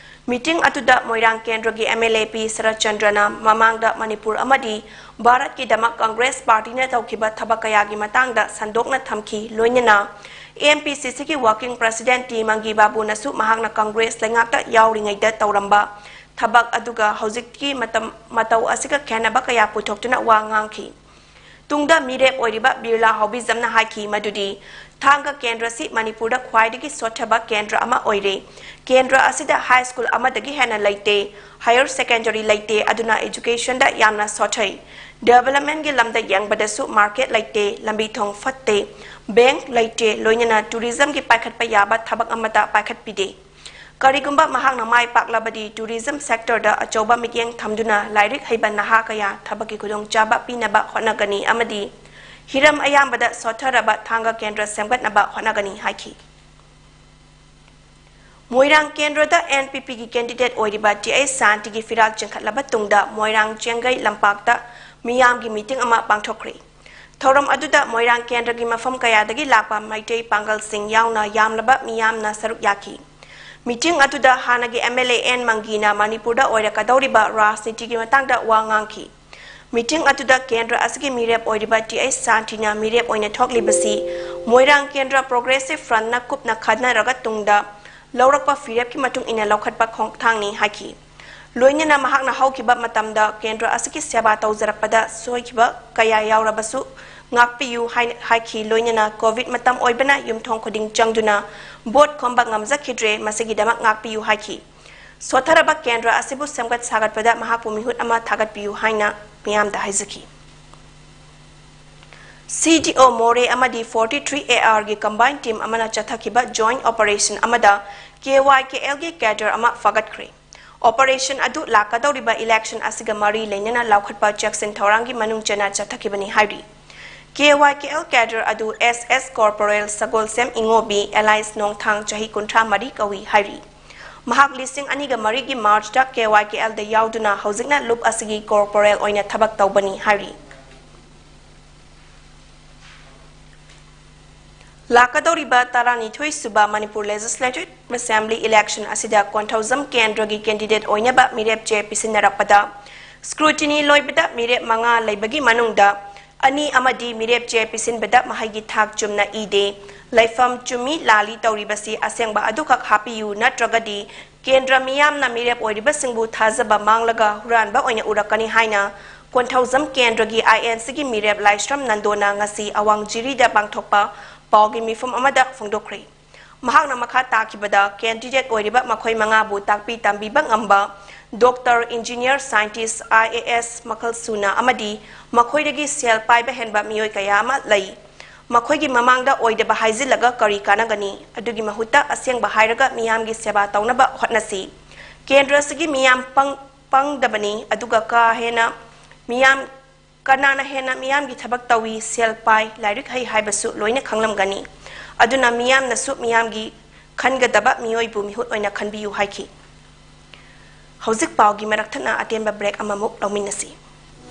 Meeting ꯑꯗꯨꯗ ꯃꯣꯏꯔꯥꯡ ꯀꯦꯟꯗ꯭ꯔꯒꯤ M L A ꯄꯤ ꯁꯔꯠꯆꯟꯗ꯭ꯔꯅ ꯃꯃꯥꯡꯗ ꯃꯅꯤꯄꯨꯔ ꯑꯃꯗꯤ ꯚꯥꯔꯠꯀꯤꯗꯃꯛ Congress partyꯅ ꯇꯧꯈꯤꯕ ꯊꯕꯛ ꯀꯌꯥꯒꯤ ꯃꯇꯥꯡꯗ ꯁꯟꯗꯣꯛꯅ ꯊꯝꯈꯤ꯫ ꯂꯣꯏꯅꯅ M P C Cꯒꯤ working president ꯇꯤ ꯃꯪꯒꯤ ꯕꯥꯕꯨꯅꯁꯨ ꯃꯍꯥꯛꯅ Congress ꯂꯩꯉꯥꯛꯇ ꯌꯥꯎꯔꯤꯉꯩꯗ ꯇꯧꯔꯝꯕ ꯊꯕꯛ ꯑꯗꯨꯒ ꯍꯧꯖꯤꯛꯀꯤ ꯃꯇꯝ ꯃꯇꯧ ꯑꯁꯤꯒ ꯈꯦꯟꯅꯕ ꯀꯌꯥ ꯄꯨꯊꯣꯛꯇꯨꯅ ꯋꯥ ꯉꯥꯡꯈꯤ꯫ ꯇꯨꯡꯗ ꯃꯤꯔꯦꯞ ꯑꯣꯏꯔꯤꯕ ꯕꯤꯔꯂꯥ ꯍꯥꯎꯕꯤꯖꯝꯅ ꯍꯥꯏꯈꯤ ꯃꯗꯨꯗꯤ ꯊꯥꯡꯒ ꯀꯦꯟꯗ꯭ꯔꯁꯤ ꯃꯅꯤꯄꯨꯔꯗ ꯈ꯭ꯋꯥꯏꯗꯒꯤ ꯁꯣꯠꯊꯕ ꯀꯦꯟꯗ꯭ꯔ ꯑꯃ ꯑꯣꯏꯔꯦ꯫ ꯀꯦꯟꯗ꯭ꯔ ꯑꯁꯤꯗ high school ꯑꯃꯗꯒꯤ ꯍꯦꯟꯅ ꯂꯩꯇꯦ, higher secondary ꯂꯩꯇꯦ, ꯑꯗꯨꯅ educationꯗ ꯌꯥꯝꯅ ꯁꯣꯠꯊꯩ꯫ Developmentꯀꯤ ꯂꯝꯗ ꯌꯦꯡꯕꯗꯁꯨ market ꯂꯩꯇꯦ, ꯂꯝꯕꯤ ꯊꯣꯡ ꯐꯠꯇꯦ, bank ꯂꯩꯇꯦ, ꯂꯣꯏꯅꯅ tourismꯒꯤ ꯄꯥꯏꯈꯠꯄ ꯌꯥꯕ ꯊꯕꯛ ꯑꯃꯠꯇ ꯄꯥꯏꯈꯠꯄꯤꯗꯦ꯫ ꯀꯔꯤꯒꯨꯝꯕ ꯃꯍꯥꯛꯅ ꯃꯥꯏ ꯄꯥꯛꯂꯕꯗꯤ tourism sectorꯗ ꯑꯆꯧꯕ ꯃꯤꯠꯌꯦꯡ ꯊꯝꯗꯨꯅ ꯂꯥꯏꯔꯤꯛ ꯍꯩꯕ ꯅꯍꯥ ꯀꯌꯥ ꯊꯕꯛꯀꯤ ꯈꯨꯗꯣꯡꯆꯥꯕ ꯄꯤꯅꯕ ꯍꯣꯠꯅꯒꯅꯤ ꯑꯃꯗꯤ ꯍꯤꯔꯝ ꯑꯌꯥꯝꯕꯗ ꯁꯣꯠꯊꯔꯕ ꯊꯥꯡꯒ ꯀꯦꯟꯗ꯭ꯔ ꯁꯦꯝꯒꯠꯅꯕ ꯍꯣꯠꯅꯒꯅꯤ ꯍꯥꯏꯈꯤ꯫ ꯃꯣꯏꯔꯥꯡ ꯀꯦꯟꯗ꯭ꯔꯗ N P Pꯒꯤ candidate ꯑꯣꯏꯔꯤꯕ T H ꯁꯥꯟꯇꯤꯒꯤ ꯐꯤꯔꯥꯜ ꯆꯤꯡꯈꯠꯂꯕ ꯇꯨꯡꯗ ꯃꯣꯏꯔꯥꯡ ꯆꯦꯡꯒꯩ ꯂꯝꯄꯥꯛꯇ ꯃꯤꯌꯥꯝꯒꯤ meeting ꯑꯃ ꯄꯥꯡꯊꯣꯛꯈ꯭ꯔꯦ꯫ ꯊꯧꯔꯝ ꯑꯗꯨꯗ ꯃꯣꯏꯔꯥꯡ ꯀꯦꯟꯗ꯭ꯔꯒꯤ ꯃꯐꯝ ꯀꯌꯥꯗꯒꯤ ꯂꯥꯛꯄ ꯃꯩꯇꯩ ꯄꯥꯡꯒꯜꯁꯤꯡ ꯌꯥꯎꯅ ꯌꯥꯝꯂꯕ ꯃꯤꯌꯥꯝꯅ ꯁꯔꯨꯛ ꯌꯥꯈꯤ꯫ Meeting ꯑꯗꯨꯗ ꯍꯥꯟꯅꯒꯤ M L A N ꯃꯪꯒꯤꯅ ꯃꯅꯤꯄꯨꯔꯗ ꯑꯣꯏꯔꯛꯀꯗꯧꯔꯤꯕ ꯔꯥꯖꯅꯤꯇꯤꯒꯤ ꯃꯇꯥꯡꯗ ꯋꯥ ꯉꯥꯡꯈꯤ꯫ Meeting ꯑꯗꯨꯗ ꯀꯦꯟꯗ꯭ꯔ ꯑꯁꯤꯒꯤ ꯃꯤꯔꯦꯞ ꯑꯣꯏꯔꯤꯕ T H ꯁꯥꯟꯇꯤꯅ ꯃꯤꯔꯦꯞ ꯑꯣꯏꯅ ꯊꯣꯛꯂꯤꯕꯁꯤ ꯃꯣꯏꯔꯥꯡ ꯀꯦꯟꯗ꯭ꯔ Progressive Frontꯅ ꯀꯨꯞꯅ ꯈꯟꯅꯔꯒ ꯇꯨꯡꯗ ꯂꯧꯔꯛꯄ ꯐꯤꯔꯦꯞꯀꯤ ꯃꯇꯨꯡ ꯏꯟꯅ ꯂꯧꯈꯠꯄ ꯈꯣꯡꯊꯥꯡꯅꯤ ꯍꯥꯏꯈꯤ꯫ ꯂꯣꯏꯅꯅ ꯃꯍꯥꯛꯅ ꯍꯧꯈꯤꯕ ꯃꯇꯝꯗ ꯀꯦꯟꯗ꯭ꯔ ꯑꯁꯤꯒꯤ ꯁꯦꯕꯥ ꯇꯧꯖꯔꯛꯄꯗ ꯁꯣꯏꯈꯤꯕ ꯀꯌꯥ ꯌꯥꯎꯔꯕꯁꯨ ꯉꯥꯛꯄꯤꯌꯨ ꯍꯥꯏꯅ ꯍꯥꯏꯈꯤ꯫ ꯂꯣꯏꯅꯅ ꯀꯣꯚꯤꯗ ꯃꯇꯝ ꯑꯣꯏꯕꯅ ꯌꯨꯝꯊꯣꯡ ꯈꯨꯗꯤꯡ ꯆꯪꯗꯨꯅ ꯚꯣꯠ ꯈꯣꯝꯕ ꯉꯝꯖꯈꯤꯗ꯭ꯔꯦ, ꯃꯁꯤꯒꯤꯗꯃꯛ ꯉꯥꯛꯄꯤꯌꯨ ꯍꯥꯏꯈꯤ꯫ ꯁꯣꯠꯊꯔꯕ ꯀꯦꯟꯗ꯭ꯔ ꯑꯁꯤꯕꯨ ꯁꯦꯝꯒꯠ ꯁꯥꯒꯠꯄꯗ ꯃꯍꯥꯛꯄꯨ ꯃꯤꯍꯨꯠ ꯑꯃ ꯊꯥꯒꯠꯄꯤꯌꯨ ꯍꯥꯏꯅ ꯃꯤꯌꯥꯝꯗ ꯍꯥꯏꯖꯈꯤ꯫ ꯁꯤ ꯗꯤ ꯑꯣ ꯃꯣꯔꯦ ꯑꯃꯗꯤ forty three A R ꯒꯤ combined team ꯑꯃꯅ ꯆꯠꯊꯈꯤꯕ joint operation ꯑꯃꯗ K Y K L ꯒꯤ cadre ꯑꯃ ꯐꯥꯒꯠꯈ꯭ꯔꯦ꯫ Operation ꯑꯗꯨ ꯂꯥꯛꯀꯗꯧꯔꯤꯕ election ꯑꯁꯤꯒ ꯃꯔꯤ ꯂꯩꯅꯅ ꯂꯧꯈꯠꯄ ꯆꯦꯛꯁꯤꯟ ꯊꯧꯔꯥꯡꯒꯤ ꯃꯅꯨꯡ ꯆꯟꯅ ꯆꯠꯊꯈꯤꯕꯅꯤ ꯍꯥꯏꯔꯤ꯫ K Y K L cadre ꯑꯗꯨ S S Corporal ꯁꯒꯣꯜꯁꯦꯝ ꯏꯉꯣꯕꯤ alias ꯅꯣꯡꯊꯥꯡ, ꯆꯍꯤ ꯀꯨꯟꯊ꯭ꯔꯥ ꯃꯔꯤ ꯀꯧꯏ ꯍꯥꯏꯔꯤ꯫ ꯃꯍꯥꯛ ꯂꯤꯁꯤꯡ ꯑꯅꯤꯒ ꯃꯔꯤꯒꯤ March ꯇ K Y K L ꯗ ꯌꯥꯎꯗꯨꯅ ꯍꯧꯖꯤꯛꯅ ꯂꯨꯞ ꯑꯁꯤꯒꯤ corporal ꯑꯣꯏꯅ ꯊꯕꯛ ꯇꯧꯕꯅꯤ ꯍꯥꯏꯔꯤ꯫ ꯂꯥꯛꯀꯗꯧꯔꯤꯕ ꯇꯔꯥꯅꯤꯊꯣꯏ ꯁꯨꯕ Manipur Legislative Assembly election ꯑꯁꯤꯗ ꯀꯣꯟꯊꯧꯖꯝ ꯀꯦꯟꯗ꯭ꯔꯒꯤ candidate ꯑꯣꯏꯅꯕ ꯃꯤꯔꯦꯞ ꯆꯦ ꯄꯤꯁꯤꯟꯅꯔꯛꯄꯗ scrutiny ꯂꯣꯏꯕꯗ ꯃꯤꯔꯦꯞ ꯃꯉꯥ ꯂꯩꯕꯒꯤ ꯃꯅꯨꯡꯗ ꯑꯅꯤ ꯑꯃꯗꯤ ꯃꯤꯔꯦꯞ ꯆꯦ ꯄꯤꯁꯤꯟꯕꯗ ꯃꯍꯩꯒꯤ ꯊꯥꯛ ꯆꯨꯝꯅ ꯏꯗꯦ, ꯂꯩꯐꯝ ꯆꯨꯝꯃꯤ ꯂꯥꯜꯂꯤ ꯇꯧꯔꯤꯕꯁꯤ ꯑꯁꯦꯡꯕ ꯑꯗꯨꯈꯛ ꯍꯥꯞꯄꯤꯌꯨ, ꯅꯠꯇ꯭ꯔꯒꯗꯤ ꯀꯦꯟꯗ꯭ꯔ ꯃꯤꯌꯥꯝꯅ ꯃꯤꯔꯦꯞ ꯑꯣꯏꯔꯤꯕꯁꯤꯡꯕꯨ ꯊꯥꯖꯕ ꯃꯥꯡꯂꯒ ꯍꯨꯔꯥꯟꯕ ꯑꯣꯏꯅ ꯎꯔꯛꯀꯅꯤ ꯍꯥꯏꯅ ꯀꯣꯟꯊꯧꯖꯝ ꯀꯦꯟꯗ꯭ꯔꯒꯤ I N C ꯒꯤ ꯃꯤꯔꯦꯞ ꯂꯥꯏꯁ꯭ꯔꯝ ꯅꯟꯗꯣꯅ ꯉꯁꯤ ꯑꯋꯥꯡ ꯖꯤꯔꯤꯗ ꯄꯥꯡꯊꯣꯛꯄ ꯄꯥꯎꯒꯤ ꯃꯤꯐꯝ ꯑꯃꯗ ꯐꯣꯡꯗꯣꯛꯈ꯭ꯔꯦ꯫ ꯃꯍꯥꯛꯅ ꯃꯈꯥ ꯇꯥꯈꯤꯕꯗ candidate ꯑꯣꯏꯔꯤꯕ ꯃꯈꯣꯏ ꯃꯉꯥꯕꯨ ꯇꯥꯛꯄꯤ ꯇꯝꯕꯤꯕ ꯉꯝꯕ doctor, engineer, scientist, I A S ꯃꯈꯜ ꯁꯨꯅ ꯑꯃꯗꯤ ꯃꯈꯣꯏꯗꯒꯤ ꯁꯦꯜ ꯄꯥꯏꯕ ꯍꯦꯟꯕ ꯃꯤꯑꯣꯏ ꯀꯌꯥ ꯑꯃ ꯂꯩ꯫ ꯃꯈꯣꯏꯒꯤ ꯃꯃꯥꯡꯗ ꯑꯣꯏꯗꯕ ꯍꯥꯏꯖꯤꯜꯂꯒ ꯀꯔꯤ ꯀꯥꯟꯅꯒꯅꯤ? ꯑꯗꯨꯒꯤ ꯃꯍꯨꯠꯇ ꯑꯁꯦꯡꯕ ꯍꯥꯏꯔꯒ ꯃꯤꯌꯥꯝꯒꯤ ꯁꯦꯕꯥ ꯇꯧꯅꯕ ꯍꯣꯠꯅꯁꯤ꯫ ꯀꯦꯟꯗ꯭ꯔ ꯑꯁꯤꯒꯤ ꯃꯤꯌꯥꯝ ꯄꯪ-, ꯄꯪꯗꯕꯅꯤ, ꯑꯗꯨꯒ ꯀꯥ ꯍꯦꯟꯅ ꯃꯤꯌꯥꯝ, ꯀꯅꯥꯅ ꯍꯦꯟꯅ ꯃꯤꯌꯥꯝꯒꯤ ꯊꯕꯛ ꯇꯧꯏ, ꯁꯦꯜ ꯄꯥꯏ, ꯂꯥꯏꯔꯤꯛ ꯍꯩ ꯍꯥꯏꯕꯁꯨ ꯂꯣꯏꯅ ꯈꯪꯂꯝꯒꯅꯤ꯫ ꯑꯗꯨꯅ ꯃꯤꯌꯥꯝꯅꯁꯨ ꯃꯤꯌꯥꯝꯒꯤ ꯈꯟꯒꯗꯕ ꯃꯤꯑꯣꯏꯕꯨ ꯃꯤꯍꯨꯠ ꯑꯣꯏꯅ ꯈꯟꯕꯤꯌꯨ ꯍꯥꯏꯈꯤ꯫ ꯍꯧꯖꯤꯛ ꯄꯥꯎꯒꯤ ꯃꯔꯛ ꯊꯠꯅ ꯑꯇꯦꯟꯕ break ꯑꯃꯃꯨꯛ ꯂꯧꯃꯤꯟꯅꯁꯤ꯫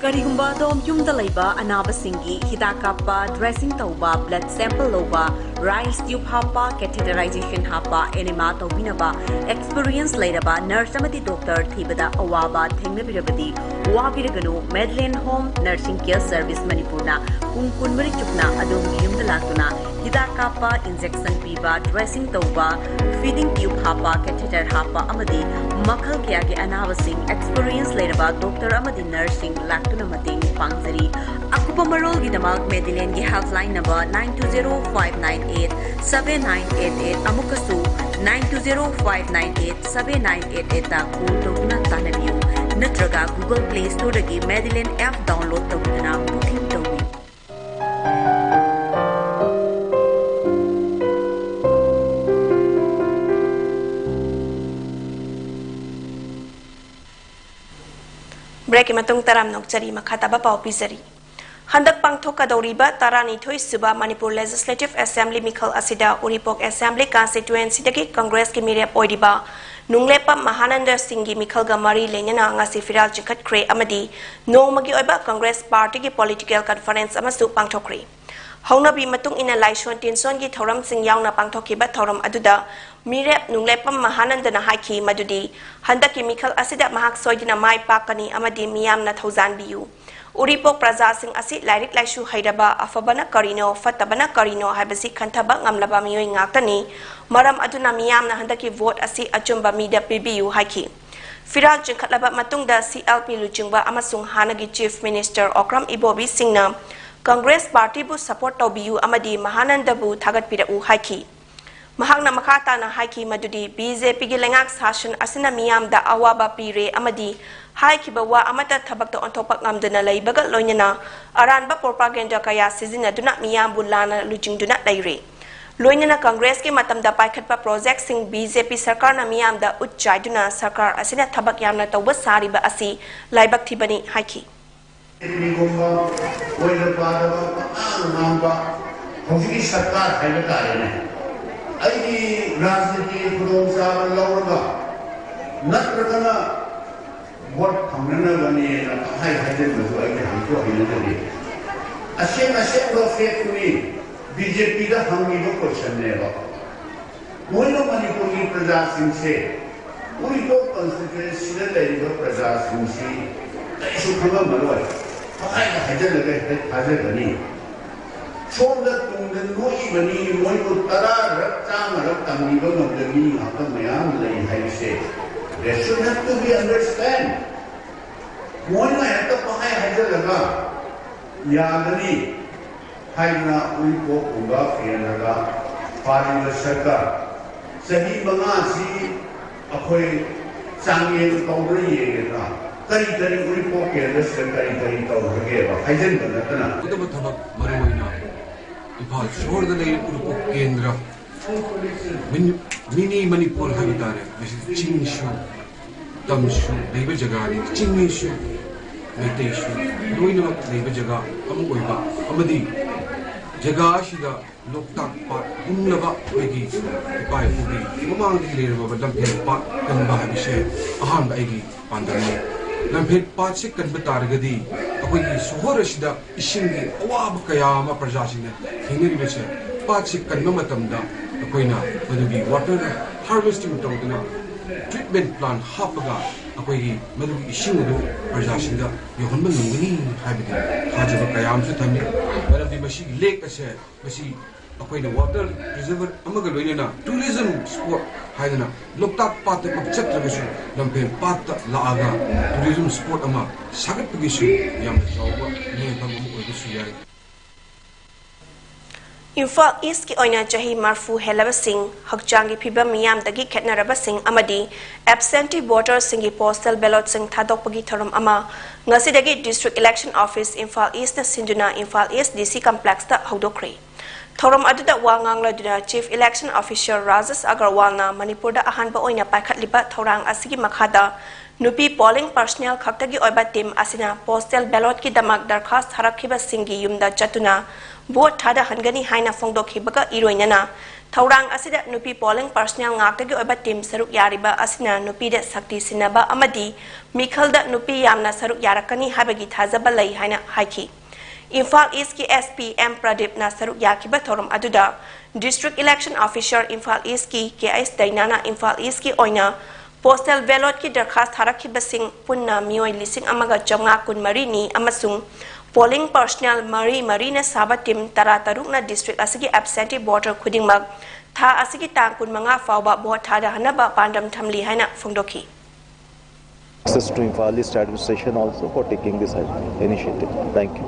ꯀꯔꯤꯒꯨꯝꯕ ꯑꯗꯣꯝ ꯌꯨꯝꯗ ꯂꯩꯕ ꯑꯅꯥꯕꯁꯤꯡꯒꯤ ꯍꯤꯗꯥꯛ ꯀꯥꯞꯄ, dressing ꯇꯧꯕ, blood sample ꯂꯧꯕ, Riles tube ꯍꯥꯞꯄ, catheterization ꯍꯥꯞꯄ, enema ꯇꯧꯕꯤꯅꯕ experience ꯂꯩꯔꯕ nurse ꯑꯃꯗꯤ doctor ꯊꯤꯕꯗ ꯑꯋꯥꯕ ꯊꯦꯡꯅꯕꯤꯔꯕꯗꯤ ꯋꯥꯕꯤꯔꯒꯅꯨ꯫ Madeline Home Nursing Care Service ꯃꯅꯤꯄꯨꯔꯅ ꯄꯨꯡ ꯀꯨꯟꯃꯔꯤ ꯆꯨꯞꯅ ꯑꯗꯣꯝꯒꯤ ꯌꯨꯝꯗ ꯂꯥꯛꯇꯨꯅ ꯍꯤꯗꯥꯛ ꯀꯥꯞꯄ, injection ꯄꯤꯕ, dressing ꯇꯧꯕ, feeding tube ꯍꯥꯞꯄ, catheter ꯍꯥꯞꯄ ꯑꯃꯗꯤ ꯃꯈꯜ ꯀꯌꯥꯒꯤ ꯑꯅꯥꯕꯁꯤꯡ experience ꯂꯩꯔꯕ doctor ꯑꯃꯗꯤ nurseꯁꯤꯡ ꯂꯥꯛꯇꯨꯅ ꯃꯇꯦꯡ ꯄꯥꯡꯖꯔꯤ꯫ ꯑꯀꯨꯞꯄ ꯃꯔꯣꯜꯒꯤꯗꯃꯛ Madelineꯒꯤ helpline number nine two zero five nine eight seven nine eight eight, ꯑꯃꯨꯛꯀꯁꯨ nine two zero five nine eight seven nine eight eightꯇ call ꯇꯧꯗꯨꯅ ꯇꯥꯟꯅꯕꯤꯌꯨ, ꯅꯠꯇ꯭ꯔꯒ Google Play Storeꯗꯒꯤ Madeline app download ꯇꯧꯗꯨꯅ booking ꯇꯧꯕꯤꯌꯨ꯫ Breakꯀꯤ ꯃꯇꯨꯡ ꯇꯔꯥꯝꯅ ꯑꯣꯛꯆꯔꯤ꯫ ꯃꯈꯥ ꯇꯥꯕ ꯄꯥꯎ ꯄꯤꯖꯔꯤ꯫ ꯍꯟꯗꯛ ꯄꯥꯡꯊꯣꯛꯀꯗꯧꯔꯤꯕ ꯇꯔꯥꯅꯤꯊꯣꯏ ꯁꯨꯕ ꯃꯅꯤꯄꯨꯔ Legislative Assembly ꯃꯤꯈꯜ ꯑꯁꯤꯗ ꯎꯔꯤꯄꯣꯛ Assembly Constituencyꯗꯒꯤ Congressꯀꯤ ꯃꯤꯔꯦꯞ ꯑꯣꯏꯔꯤꯕ ꯅꯨꯡꯂꯦꯞꯄꯝ ꯃꯍꯥꯅꯟꯗ ꯁꯤꯡꯒꯤ ꯃꯤꯈꯜꯒ ꯃꯔꯤ ꯂꯩꯅꯅ ꯉꯁꯤ ꯐꯤꯔꯥꯜ ꯆꯤꯡꯈꯠꯈ꯭ꯔꯦ ꯑꯃꯗꯤ ꯅꯣꯡꯃꯒꯤ ꯑꯣꯏꯕ Congress Partyꯒꯤ political conference ꯑꯃꯁꯨ ꯄꯥꯡꯊꯣꯛꯈ꯭ꯔꯦ꯫ ꯍꯧꯅꯕꯤ ꯃꯇꯨꯡ ꯏꯟꯅ ꯂꯥꯏꯁꯣꯟ ꯇꯤꯟꯁꯣꯟꯒꯤ ꯊꯧꯔꯝꯁꯤꯡ ꯌꯥꯎꯅ ꯄꯥꯡꯊꯣꯛꯈꯤꯕ ꯊꯧꯔꯝ ꯑꯗꯨꯗ ꯃꯤꯔꯦꯞ ꯅꯨꯡꯂꯦꯞꯄꯝ ꯃꯍꯥꯅꯟꯗꯅ ꯍꯥꯏꯈꯤ ꯃꯗꯨꯗꯤ ꯍꯟꯗꯛꯀꯤ ꯃꯤꯈꯜ ꯑꯁꯤꯗ ꯃꯍꯥꯛ ꯁꯣꯏꯗꯅ ꯃꯥꯏ ꯄꯥꯛꯀꯅꯤ ꯑꯃꯗꯤ ꯃꯤꯌꯥꯝꯅ ꯊꯧꯖꯥꯟꯕꯤꯌꯨ꯫ ꯎꯔꯤꯄꯣꯛ ꯄ꯭ꯔꯖꯥꯁꯤꯡ ꯑꯁꯤ ꯂꯥꯏꯔꯤꯛ ꯂꯥꯏꯁꯨ ꯍꯩꯔꯕ, ꯑꯐꯕꯅ ꯀꯔꯤꯅꯣ, ꯐꯠꯇꯕꯅ ꯀꯔꯤꯅꯣ ꯍꯥꯏꯕꯁꯤ ꯈꯟꯊꯕ ꯉꯝꯂꯕ ꯃꯤꯑꯣꯏ ꯉꯥꯛꯇꯅꯤ꯫ ꯃꯔꯝ ꯑꯗꯨꯅ ꯃꯤꯌꯥꯝꯅ ꯍꯟꯗꯛꯀꯤ vote ꯑꯁꯤ ꯑꯆꯨꯝꯕ ꯃꯤꯗ ꯄꯤꯕꯤꯌꯨ ꯍꯥꯏꯈꯤ꯫ ꯐꯤꯔꯥꯜ ꯆꯤꯡꯈꯠꯂꯕ ꯃꯇꯨꯡꯗ ꯁꯤ ꯑꯦꯜ ꯄꯤ ꯂꯨꯆꯤꯡꯕ ꯑꯃꯁꯨꯡ ꯍꯥꯟꯅꯒꯤ Chief Minister ꯑꯣꯀ꯭ꯔꯝ ꯏꯕꯣꯕꯤ ꯁꯤꯡꯅ Congress Partyꯕꯨ support ꯇꯧꯕꯤꯌꯨ ꯑꯃꯗꯤ ꯃꯍꯥꯅꯟꯗꯕꯨ ꯊꯥꯒꯠꯄꯤꯔꯛꯎ ꯍꯥꯏꯈꯤ꯫ ꯃꯍꯥꯛꯅ ꯃꯈꯥ ꯇꯥꯅ ꯍꯥꯏꯈꯤ ꯃꯗꯨꯗꯤ ꯕꯤ ꯖꯦ ꯄꯤꯒꯤ ꯂꯩꯉꯥꯛ ꯁꯥꯁꯟ ꯑꯁꯤꯅ ꯃꯤꯌꯥꯝꯗ ꯑꯋꯥꯕ ꯄꯤꯔꯦ ꯑꯃꯗꯤ ꯍꯥꯏꯈꯤꯕ ꯋꯥ ꯑꯃꯠꯇ ꯊꯕꯛꯇ ꯑꯣꯟꯊꯣꯛꯄ ꯉꯝꯗꯅ ꯂꯩꯕꯒ ꯂꯣꯏꯅꯅ ꯑꯔꯥꯟꯕ propaganda ꯀꯌꯥ ꯁꯤꯖꯤꯟꯅꯗꯨꯅ ꯃꯤꯌꯥꯝꯕꯨ ꯂꯥꯟꯅ ꯂꯨꯆꯤꯡꯗꯨꯅ ꯂꯩꯔꯦ꯫ ꯂꯣꯏꯅꯅ Congressꯀꯤ ꯃꯇꯝꯗ ꯄꯥꯏꯈꯠꯄ projectꯁꯤꯡ ꯕꯤ ꯖꯦ ꯄꯤ ꯁꯔꯀꯥꯔꯅ ꯃꯤꯌꯥꯝꯗ ꯎꯠ ꯆꯥꯏꯗꯨꯅ ꯁꯔꯀꯥꯔ ꯑꯁꯤꯅ ꯊꯕꯛ ꯌꯥꯝꯅ ꯇꯧꯕ ꯁꯥꯔꯤꯕ ꯑꯁꯤ ꯂꯥꯏꯕꯛ ꯊꯤꯕꯅꯤ ꯍꯥꯏꯈꯤ꯫ ꯃꯤꯒꯨꯝꯕ ꯑꯣꯏꯅ ꯄꯥꯗꯕ ꯄꯉꯥꯡ ꯉꯥꯡꯕ ꯍꯧꯖꯤꯛꯀꯤ ꯁꯔꯀꯥꯔ ꯍꯥꯏꯕ ꯇꯥꯔꯦꯅꯦ꯫ ꯑꯩꯒꯤ ꯔꯥꯖꯅꯤꯇꯤ ꯈꯨꯗꯣꯡꯆꯥꯕ ꯂꯧꯔꯒ ꯅꯠꯇ꯭ꯔꯒꯅ vote ꯐꯪꯅꯅꯕꯅꯦꯅ ꯄꯪꯍꯥꯏ ꯍꯥꯏꯖꯤꯟꯕꯁꯨ ꯑꯩꯗꯤ ꯍꯩꯁꯨ ꯍꯩꯅꯗꯦ꯫ ꯑꯁꯦꯡ ꯑꯁꯦꯡꯕ factꯇꯨꯅꯤ꯫ ꯕꯤ ꯖꯦ ꯄꯤꯗ ꯍꯪꯉꯤꯕ ꯀꯣꯏꯁꯟꯅꯦꯕ꯫ ꯃꯣꯏꯅ ꯃꯅꯤꯄꯨꯔꯒꯤ ꯄ꯭ꯔꯖꯥꯁꯤꯡꯁꯦ, ꯎꯔꯤꯄꯣꯛ ꯀꯟꯁꯇꯤꯇ꯭ꯋꯦꯟꯁꯤꯗ ꯂꯩꯔꯤꯕ ꯄ꯭ꯔꯖꯥꯁꯤꯡꯁꯤ ꯀꯩꯁꯨ ꯈꯪꯉꯝꯃꯔꯣꯏ꯫ ꯄꯪꯍꯥꯏꯗ ꯍꯥꯏꯖꯤꯜꯂꯒ ꯍꯦꯛꯇ ꯊꯥꯖꯒꯅꯤ꯫ ꯁꯣꯝꯗ ꯇꯨꯡꯗ ꯅꯣꯛꯏꯕꯅꯤ, ꯃꯣꯏꯕꯨ ꯇꯔꯥꯔꯛ ꯆꯥꯝꯃꯔꯛ ꯇꯝꯕꯤꯕ ꯉꯝꯕ ꯃꯤ ꯉꯥꯛꯇ ꯃꯌꯥꯝ ꯂꯩ ꯍꯥꯏꯕꯁꯦ, that should have to be understand꯫ ꯃꯣꯏꯅ ꯍꯦꯛꯇ ꯄꯪꯍꯥꯏ ꯍꯥꯏꯖꯤꯜꯂꯒ ꯌꯥꯒꯅꯤ ꯍꯥꯏꯗꯅ ꯎꯔꯤꯄꯣꯛꯀꯨꯝꯕ ꯀꯦꯟꯗ꯭ꯔꯗ ꯄꯥꯜꯂꯤꯕ ꯁꯔꯀꯥꯔ ꯆꯍꯤ ꯃꯉꯥꯁꯤ ꯑꯩꯈꯣꯏ ꯆꯥꯡꯌꯦꯡ ꯇꯧꯕ꯭ꯔꯥ ꯌꯦꯡꯒꯗ꯭ꯔꯥ? ꯀꯔꯤ ꯀꯔꯤ ꯎꯔꯤꯄꯣꯛ ꯀꯦꯟꯗ꯭ꯔꯁꯤꯗ ꯀꯔꯤ ꯀꯔꯤ ꯇꯧꯈ꯭ꯔꯒꯦꯕ? ꯍꯥꯏꯖꯤꯟꯕ ꯅꯠꯇꯅ꯫ ꯇꯧꯒꯗꯕ ꯊꯕꯛ, ꯃꯔꯨꯑꯣꯏꯅ ꯏꯝꯐꯥꯜ ꯁꯍꯔꯗ ꯂꯩꯔꯤꯕ ꯎꯔꯤꯄꯣꯛ ꯀꯦꯟꯗ꯭ꯔ, ꯃꯤꯅꯤ-, ꯃꯤꯅꯤ ꯃꯅꯤꯄꯨꯔ ꯍꯥꯏꯕ ꯇꯥꯔꯦ꯫ ꯃꯁꯤꯗ ꯆꯤꯡꯁꯨ, ꯇꯝꯁꯨ ꯂꯩꯕ ꯖꯒꯥꯅꯤ꯫ ꯆꯤꯡꯃꯤꯁꯨ, ꯃꯩꯇꯩꯁꯨ ꯂꯣꯏꯅꯃꯛ ꯂꯩꯕ ꯖꯒꯥ ꯑꯃ ꯑꯣꯏꯕ ꯑꯃꯗꯤ ꯖꯒꯥ ꯑꯁꯤꯗ ꯂꯣꯛꯇꯥꯛ ꯄꯥꯠ ꯍꯨꯝꯂꯕ ꯑꯩꯈꯣꯏꯒꯤ ꯏꯄꯥ ꯏꯄꯨꯒꯤ ꯃꯃꯥꯡꯗꯒꯤ ꯂꯩꯔꯝꯃꯕ ꯂꯝꯐꯦꯜ ꯄꯥꯠ ꯀꯟꯕ ꯍꯥꯏꯕꯁꯦ ꯑꯍꯥꯟꯕ ꯑꯩꯒꯤ ꯄꯥꯟꯗꯝꯅꯤ꯫ ꯂꯝꯐꯦꯜ ꯄꯥꯠꯁꯤ ꯀꯟꯕ ꯇꯥꯔꯒꯗꯤ ꯑꯩꯈꯣꯏꯒꯤ ꯁꯣꯍꯣꯔ ꯑꯁꯤꯗ ꯏꯁꯤꯡꯒꯤ ꯑꯋꯥꯕ ꯀꯌꯥ ꯑꯃ ꯄ꯭ꯔꯖꯥꯁꯤꯡꯅ ꯊꯦꯡꯅꯔꯤꯕꯁꯦ, ꯄꯥꯠꯁꯤ ꯀꯟꯕ ꯃꯇꯝꯗ ꯑꯩꯈꯣꯏꯅ ꯃꯗꯨꯒꯤ water harvesting ꯇꯧꯗꯨꯅ treatment plant ꯍꯥꯞꯄꯒ ꯑꯩꯈꯣꯏꯒꯤ ꯃꯗꯨꯒꯤ ꯏꯁꯤꯡ ꯑꯗꯨ ꯄ꯭ꯔꯖꯥꯁꯤꯡꯗ ꯌꯧꯍꯟꯕ ꯉꯝꯒꯅꯤ ꯍꯥꯏꯕꯒꯤ ꯊꯥꯖꯕ ꯀꯌꯥ ꯑꯃꯁꯨ ꯊꯝꯃꯤ꯫ ꯃꯔꯝꯗꯤ ꯃꯁꯤꯒꯤ lake ꯑꯁꯦ, ꯃꯁꯤ ꯑꯩꯈꯣꯏꯅ water reservoir ꯑꯃꯒ ꯂꯣꯏꯅꯅ tourism spot ꯍꯥꯏꯗꯅ ꯂꯣꯛꯇꯥꯛ ꯄꯥꯠꯇ ꯆꯠꯇ꯭ꯔꯒꯁꯨ ꯂꯝꯐꯦꯜ ꯄꯥꯠꯇ ꯂꯥꯛꯑꯒ tourism spot ꯑꯃ ꯁꯥꯒꯠꯄꯒꯤꯁꯨ ꯌꯥꯝꯅ ꯆꯥꯎꯕ ꯃꯤꯠꯌꯦꯡꯐꯝ ꯑꯃ ꯑꯣꯏꯕꯁꯨ ꯌꯥꯏ꯫ ꯏꯝꯐꯥꯜ ꯏꯁꯀꯤ ꯑꯣꯏꯅ ꯆꯍꯤ ꯃꯔꯐꯨ ꯍꯦꯜꯂꯕꯁꯤꯡ, ꯍꯛꯆꯥꯡꯒꯤ ꯐꯤꯕꯝ ꯃꯤꯌꯥꯝꯗꯒꯤ ꯈꯦꯠꯅꯔꯕꯁꯤꯡ ꯑꯃꯗꯤ absentee voterꯁꯤꯡꯒꯤ postal ballotꯁꯤꯡ ꯊꯥꯗꯣꯛꯄꯒꯤ ꯊꯧꯔꯝ ꯑꯃ ꯉꯁꯤꯗꯒꯤ District Election Office ꯏꯝꯐꯥꯜ ꯏꯁꯅ ꯁꯤꯟꯗꯨꯅ ꯏꯝꯐꯥꯜ ꯏꯁ ꯗꯤ ꯁꯤ complexꯇ ꯍꯧꯗꯣꯛꯈ꯭ꯔꯦ꯫ ꯊꯧꯔꯝ ꯑꯗꯨꯗ ꯋꯥ ꯉꯥꯡꯂꯗꯨꯅ Chief Election Officer ꯔꯥꯖꯦꯁ ꯑꯒꯔꯋꯥꯜꯅ ꯃꯅꯤꯄꯨꯔꯗ ꯑꯍꯥꯟꯕ ꯑꯣꯏꯅ ꯄꯥꯏꯈꯠꯂꯤꯕ ꯊꯧꯔꯥꯡ ꯑꯁꯤꯒꯤ ꯃꯈꯥꯗ ꯅꯨꯄꯤ polling personnel ꯈꯛꯇꯒꯤ ꯑꯣꯏꯕ team ꯑꯁꯤꯅ postal ballotꯀꯤꯗꯃꯛ ꯗꯔꯈꯥꯁ ꯊꯥꯔꯛꯈꯤꯕꯁꯤꯡꯒꯤ ꯌꯨꯝꯗ ꯆꯠꯇꯨꯅ vote ꯊꯥꯗꯍꯟꯒꯅꯤ ꯍꯥꯏꯅ ꯐꯣꯡꯗꯣꯛꯈꯤꯕꯒ ꯏꯔꯣꯏꯅꯅ ꯊꯧꯔꯥꯡ ꯑꯁꯤꯗ ꯅꯨꯄꯤ polling personnel ꯉꯥꯛꯇꯒꯤ ꯑꯣꯏꯕ team ꯁꯔꯨꯛ ꯌꯥꯔꯤꯕ ꯑꯁꯤꯅ ꯅꯨꯄꯤꯗ ꯁꯛꯇꯤ ꯁꯤꯟꯅꯕ ꯑꯃꯗꯤ ꯃꯤꯈꯜꯗ ꯅꯨꯄꯤ ꯌꯥꯝꯅ ꯁꯔꯨꯛ ꯌꯥꯔꯛꯀꯅꯤ ꯍꯥꯏꯕꯒꯤ ꯊꯥꯖꯕ ꯂꯩ ꯍꯥꯏꯅ ꯍꯥꯏꯈꯤ꯫ ꯏꯝꯐꯥꯜ ꯏꯁꯀꯤ ꯑꯦꯁ ꯄꯤ ꯑꯦꯝ ꯄ꯭ꯔꯗꯤꯞꯅ ꯁꯔꯨꯛ ꯌꯥꯈꯤꯕ ꯊꯧꯔꯝ ꯑꯗꯨꯗ District Election Officer ꯏꯝꯐꯥꯜ ꯏꯁꯀꯤ ꯀꯦ ꯑꯩꯁ ꯗꯥꯏꯅꯥꯅ ꯏꯝꯐꯥꯜ ꯏꯁꯀꯤ ꯑꯣꯏꯅ postal ballotꯀꯤ ꯗꯔꯈꯥꯁ ꯊꯥꯔꯛꯈꯤꯕꯁꯤꯡ ꯄꯨꯟꯅ ꯃꯤꯑꯣꯏ ꯂꯤꯁꯤꯡ ꯑꯃꯒ ꯆꯥꯝꯃꯉꯥ ꯀꯨꯟꯃꯔꯤꯅꯤ ꯑꯃꯁꯨꯡ polling personnel ꯃꯔꯤ ꯃꯔꯤꯅ ꯁꯥꯕ team ꯇꯔꯥꯇꯔꯨꯛꯅ district ꯑꯁꯤꯒꯤ absentee voter ꯈꯨꯗꯤꯡꯃꯛ ꯊꯥ ꯑꯁꯤꯒꯤ ꯇꯥꯡ ꯀꯨꯟꯃꯉꯥ ꯐꯥꯎꯕ vote ꯊꯥꯗꯍꯟꯅꯕ ꯄꯥꯟꯗꯝ ꯊꯝꯂꯤ ꯍꯥꯏꯅ ꯐꯣꯡꯗꯣꯛꯈꯤ꯫ Thanks to Imphal East Administration also for taking this initiative. Thank you.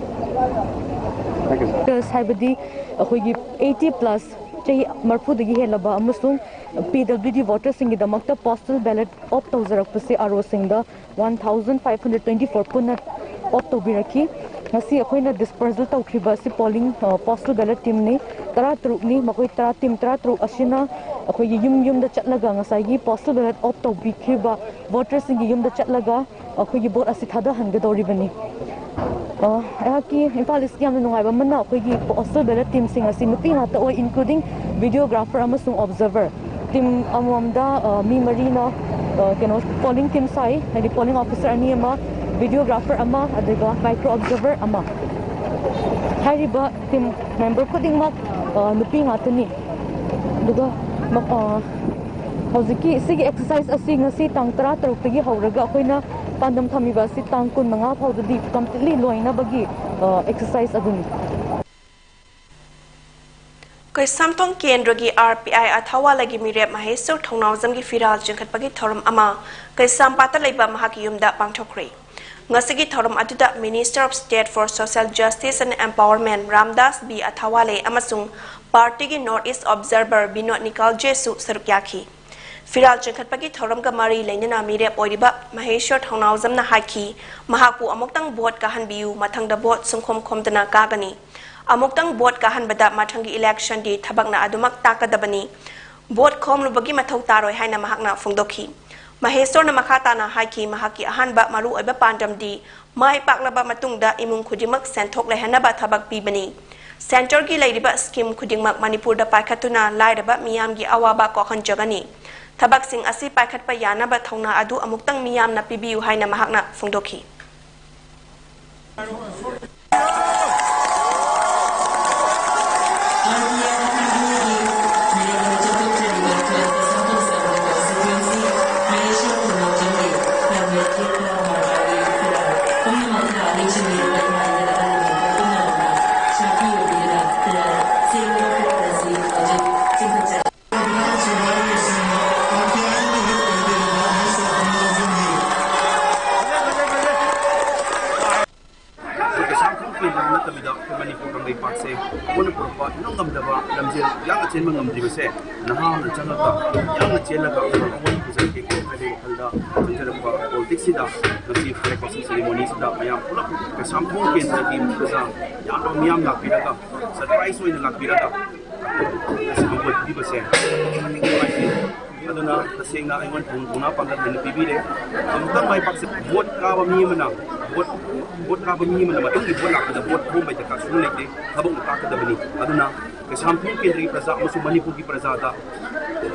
ꯍꯥꯏꯕꯗꯤ ꯑꯩꯈꯣꯏꯒꯤ eighty plus ꯆꯍꯤ ꯃꯔꯤꯐꯨꯗꯒꯤ ꯍꯦꯜꯂꯕ ꯑꯃꯁꯨꯡ P W D voterꯁꯤꯡꯒꯤꯗꯃꯛꯇ postal ballot opt ꯇꯧꯖꯔꯛꯄꯁꯦ R Oꯁꯤꯡꯗ one thousand five hundred twenty four ꯄꯨꯟꯅ opt ꯇꯧꯕꯤꯔꯛꯈꯤ꯫ ꯉꯁꯤ ꯑꯩꯈꯣꯏꯅ dispersal ꯇꯧꯈ꯭ꯔꯤꯕ ꯑꯁꯤ polling postal ballot teamꯅꯤ꯫ ꯇꯔꯥꯇꯔꯨꯛꯅꯤ꯫ ꯃꯈꯣꯏ ꯇꯔꯥ team ꯇꯔꯥꯇꯔꯨꯛ ꯑꯁꯤꯅ ꯑꯩꯈꯣꯏꯒꯤ ꯌꯨꯝ ꯌꯨꯝꯗ ꯆꯠꯂꯒ ꯉꯁꯥꯏꯒꯤ postal ballot opt ꯇꯧꯕꯤꯈ꯭ꯔꯤꯕ voterꯁꯤꯡꯒꯤ ꯌꯨꯝꯗ ꯆꯠꯂꯒ ꯑꯩꯈꯣꯏꯒꯤ vote ꯑꯁꯤ ꯊꯥꯗꯍꯟꯒꯗꯧꯔꯤꯕꯅꯤ꯫ ꯑꯩꯍꯥꯛꯀꯤ ꯏꯝꯐꯥꯜ ꯏꯁꯀꯤ ꯌꯥꯝꯅ ꯅꯨꯡꯉꯥꯏꯕ ꯑꯃꯅ ꯑꯩꯈꯣꯏꯒꯤ postal ballot teamꯁꯤꯡ ꯑꯁꯤ ꯅꯨꯄꯤ ꯉꯥꯛꯇ ꯑꯣꯏ, including videographer ꯑꯃꯁꯨꯡ observer꯫ Team ꯑꯃꯃꯝꯗ ꯃꯤ ꯃꯔꯤꯅ ꯀꯩꯅꯣ polling team ꯁꯥꯏ, ꯍꯥꯏꯗꯤ polling officer ꯑꯅꯤ ꯑꯃ, videographer ꯑꯃ, ꯑꯗꯨꯒ micro observer ꯑꯃ꯫ ꯍꯥꯏꯔꯤꯕ team member ꯈꯨꯗꯤꯡꯃꯛ ꯅꯨꯄꯤ ꯉꯥꯛꯇꯅꯤ꯫ ꯑꯗꯨꯒ ꯍꯧꯖꯤꯛꯀꯤ ꯁꯤꯒꯤ exercise ꯑꯁꯤ ꯉꯁꯤ ꯇꯥꯡ ꯇꯔꯥꯇꯔꯨꯛꯇꯒꯤ ꯍꯧꯔꯒ ꯑꯩꯈꯣꯏꯅ ꯄꯥꯟꯗꯝ ꯊꯝꯃꯤꯕ ꯑꯁꯤ ꯇꯥꯡ ꯀꯨꯟꯃꯉꯥ ꯐꯥꯎꯗꯗꯤ completely ꯂꯣꯏꯅꯕꯒꯤ exercise ꯑꯗꯨꯅꯤ꯫ ꯀꯩꯁꯥꯝꯊꯣꯡ ꯀꯦꯟꯗ꯭ꯔꯒꯤ R P I ꯑꯊꯥꯋꯥꯂꯥꯒꯤ ꯃꯤꯔꯦꯞ ꯃꯍꯦꯁꯣꯔ ꯊꯧꯅꯥꯎꯖꯝꯒꯤ ꯐꯤꯔꯥꯜ ꯆꯤꯡꯈꯠꯄꯒꯤ ꯊꯧꯔꯝ ꯑꯃ ꯀꯩꯁꯥꯝꯄꯥꯠꯇ ꯂꯩꯕ ꯃꯍꯥꯛꯀꯤ ꯌꯨꯝꯗ ꯄꯥꯡꯊꯣꯛꯈ꯭ꯔꯦ꯫ ꯉꯁꯤꯒꯤ ꯊꯧꯔꯝ ꯑꯗꯨꯗ Minister of State for Social Justice and Empowerment Ramdas B Athawale ꯑꯃꯁꯨꯡ partyꯒꯤ North East Observer ꯕꯤꯅꯣꯗ ꯅꯤꯀꯥꯜꯖꯦꯁꯨ ꯁꯔꯨꯛ ꯌꯥꯈꯤ꯫ ꯐꯤꯔꯥꯜ ꯆꯤꯡꯈꯠꯄꯒꯤ ꯊꯧꯔꯝꯒ ꯃꯔꯤ ꯂꯩꯅꯅ ꯃꯤꯔꯦꯞ ꯑꯣꯏꯔꯤꯕ ꯃꯍꯦꯁꯣꯔ ꯊꯧꯅꯥꯎꯖꯝꯅ ꯍꯥꯏꯈꯤ, ꯃꯍꯥꯛꯄꯨ ꯑꯃꯨꯛꯇꯪ vote ꯀꯥꯍꯟꯕꯤꯌꯨ, ꯃꯊꯪꯗ vote ꯁꯨꯡꯈꯣꯝ ꯈꯣꯝꯗꯅ ꯀꯥꯒꯅꯤ꯫ ꯑꯃꯨꯛꯇꯪ vote ꯀꯥꯍꯟꯕꯗ ꯃꯊꯪꯒꯤ electionꯗꯤ ꯊꯕꯛꯅ ꯑꯗꯨꯃꯛ ꯇꯥꯛꯀꯗꯕꯅꯤ꯫ Vote ꯈꯣꯝꯂꯨꯕꯒꯤ ꯃꯊꯧ ꯇꯥꯔꯣꯏ ꯍꯥꯏꯅ ꯃꯍꯥꯛꯅ ꯐꯣꯡꯗꯣꯛꯈꯤ꯫ ꯃꯍꯦꯁꯣꯔꯅ ꯃꯈꯥ ꯇꯥꯅ ꯍꯥꯏꯈꯤ, ꯃꯍꯥꯛꯀꯤ ꯑꯍꯥꯟꯕ ꯃꯔꯨꯑꯣꯏꯕ ꯄꯥꯟꯗꯝꯗꯤ ꯃꯥꯏ ꯄꯥꯛꯂꯕ ꯃꯇꯨꯡꯗ ꯏꯃꯨꯡ ꯈꯨꯗꯤꯡꯃꯛ ꯁꯦꯟꯊꯣꯛ ꯂꯩꯍꯟꯅꯕ ꯊꯕꯛ ꯄꯤꯕꯅꯤ꯫ Centreꯒꯤ ꯂꯩꯔꯤꯕ scheme ꯈꯨꯗꯤꯡꯃꯛ ꯃꯅꯤꯄꯨꯔꯗ ꯄꯥꯏꯈꯠꯇꯨꯅ ꯂꯥꯏꯔꯕ ꯃꯤꯌꯥꯝꯒꯤ ꯑꯋꯥꯕ ꯀꯣꯛꯍꯟꯖꯒꯅꯤ꯫ ꯊꯕꯛꯁꯤꯡ ꯑꯁꯤ ꯄꯥꯏꯈꯠꯄ ꯌꯥꯅꯕ ꯊꯧꯅꯥ ꯑꯗꯨ ꯑꯃꯨꯛꯇꯪ ꯃꯤꯌꯥꯝꯅ ꯄꯤꯕꯤꯌꯨ ꯍꯥꯏꯅ ꯃꯍꯥꯛꯅ ꯐꯣꯡꯗꯣꯛꯈꯤ꯫ ꯏꯉꯝ ꯉꯝꯗꯕ, ꯂꯝꯖꯦꯜ ꯌꯥꯡꯅ ꯆꯦꯟꯕ ꯉꯝꯗ꯭ꯔꯤꯕꯁꯦ ꯅꯍꯥ ꯑꯃꯅ ꯆꯪꯉꯒ ꯌꯥꯡꯅ ꯆꯦꯜꯂꯒ ꯑꯩꯈꯣꯏ ꯑꯋꯥꯡ ꯄꯨꯖꯔꯛꯀꯦ ꯍꯥꯏꯕꯒꯤ ꯋꯥꯈꯜꯗ ꯆꯪꯖꯔꯛꯄ ꯄꯣꯂꯤꯇꯤꯛꯁꯁꯤꯗ ꯉꯁꯤ ꯐ꯭ꯂꯦꯛ ꯍꯣꯁꯇꯤꯡ ꯁꯦꯔꯦꯃꯣꯅꯤꯁꯤꯗ ꯃꯌꯥꯝ ꯄꯨꯂꯞ ꯀꯩꯁꯥꯝꯊꯣꯡ ꯀꯦꯟꯗ꯭ꯔꯒꯤ ꯃꯤꯌꯥꯝ ꯌꯥꯝꯕ ꯃꯤꯌꯥꯝ ꯂꯥꯛꯄꯤꯔꯒ ꯁꯔꯄ꯭ꯔꯥꯏꯁ ꯑꯣꯏꯅ ꯂꯥꯛꯄꯤꯔꯒ ꯉꯁꯤ ꯍꯧꯒꯠꯄꯤꯕꯁꯦ ꯑꯗꯨꯛꯀꯤ ꯃꯇꯤꯛ ꯅꯨꯡꯉꯥꯏꯖꯩ꯫ ꯑꯗꯨꯅ ꯇꯁꯦꯡꯅ ꯑꯩꯉꯣꯟꯗ ꯊꯧꯅꯥ ꯄꯥꯡꯒꯜ ꯍꯦꯟꯅ ꯄꯤꯕꯤꯔꯦ꯫ ꯑꯃꯨꯛꯇꯪ ꯃꯥꯏ ꯄꯥꯛꯆ ꯚꯣꯠ ꯀꯥꯕ ꯃꯤ ꯑꯃꯅ ꯚꯣꯠ ꯚꯣꯠ ꯀꯥꯕ ꯃꯤ ꯑꯃꯅ ꯃꯊꯪꯒꯤ ꯚꯣꯠ ꯂꯥꯛꯄꯗ ꯚꯣꯠ ꯈꯣꯝꯕꯩ ꯗꯔꯀꯥꯔ ꯁꯨꯡꯂꯩ ꯂꯩꯇꯦ꯫ ꯊꯕꯛꯅ ꯇꯥꯛꯀꯗꯕꯅꯤ꯫ ꯑꯗꯨꯅ ꯀꯩꯁꯥꯝꯊꯣꯡ ꯀꯦꯟꯗ꯭ꯔꯒꯤ ꯄ꯭ꯔꯖꯥ ꯑꯃꯁꯨꯡ ꯃꯅꯤꯄꯨꯔꯒꯤ ꯄ꯭ꯔꯖꯥꯗ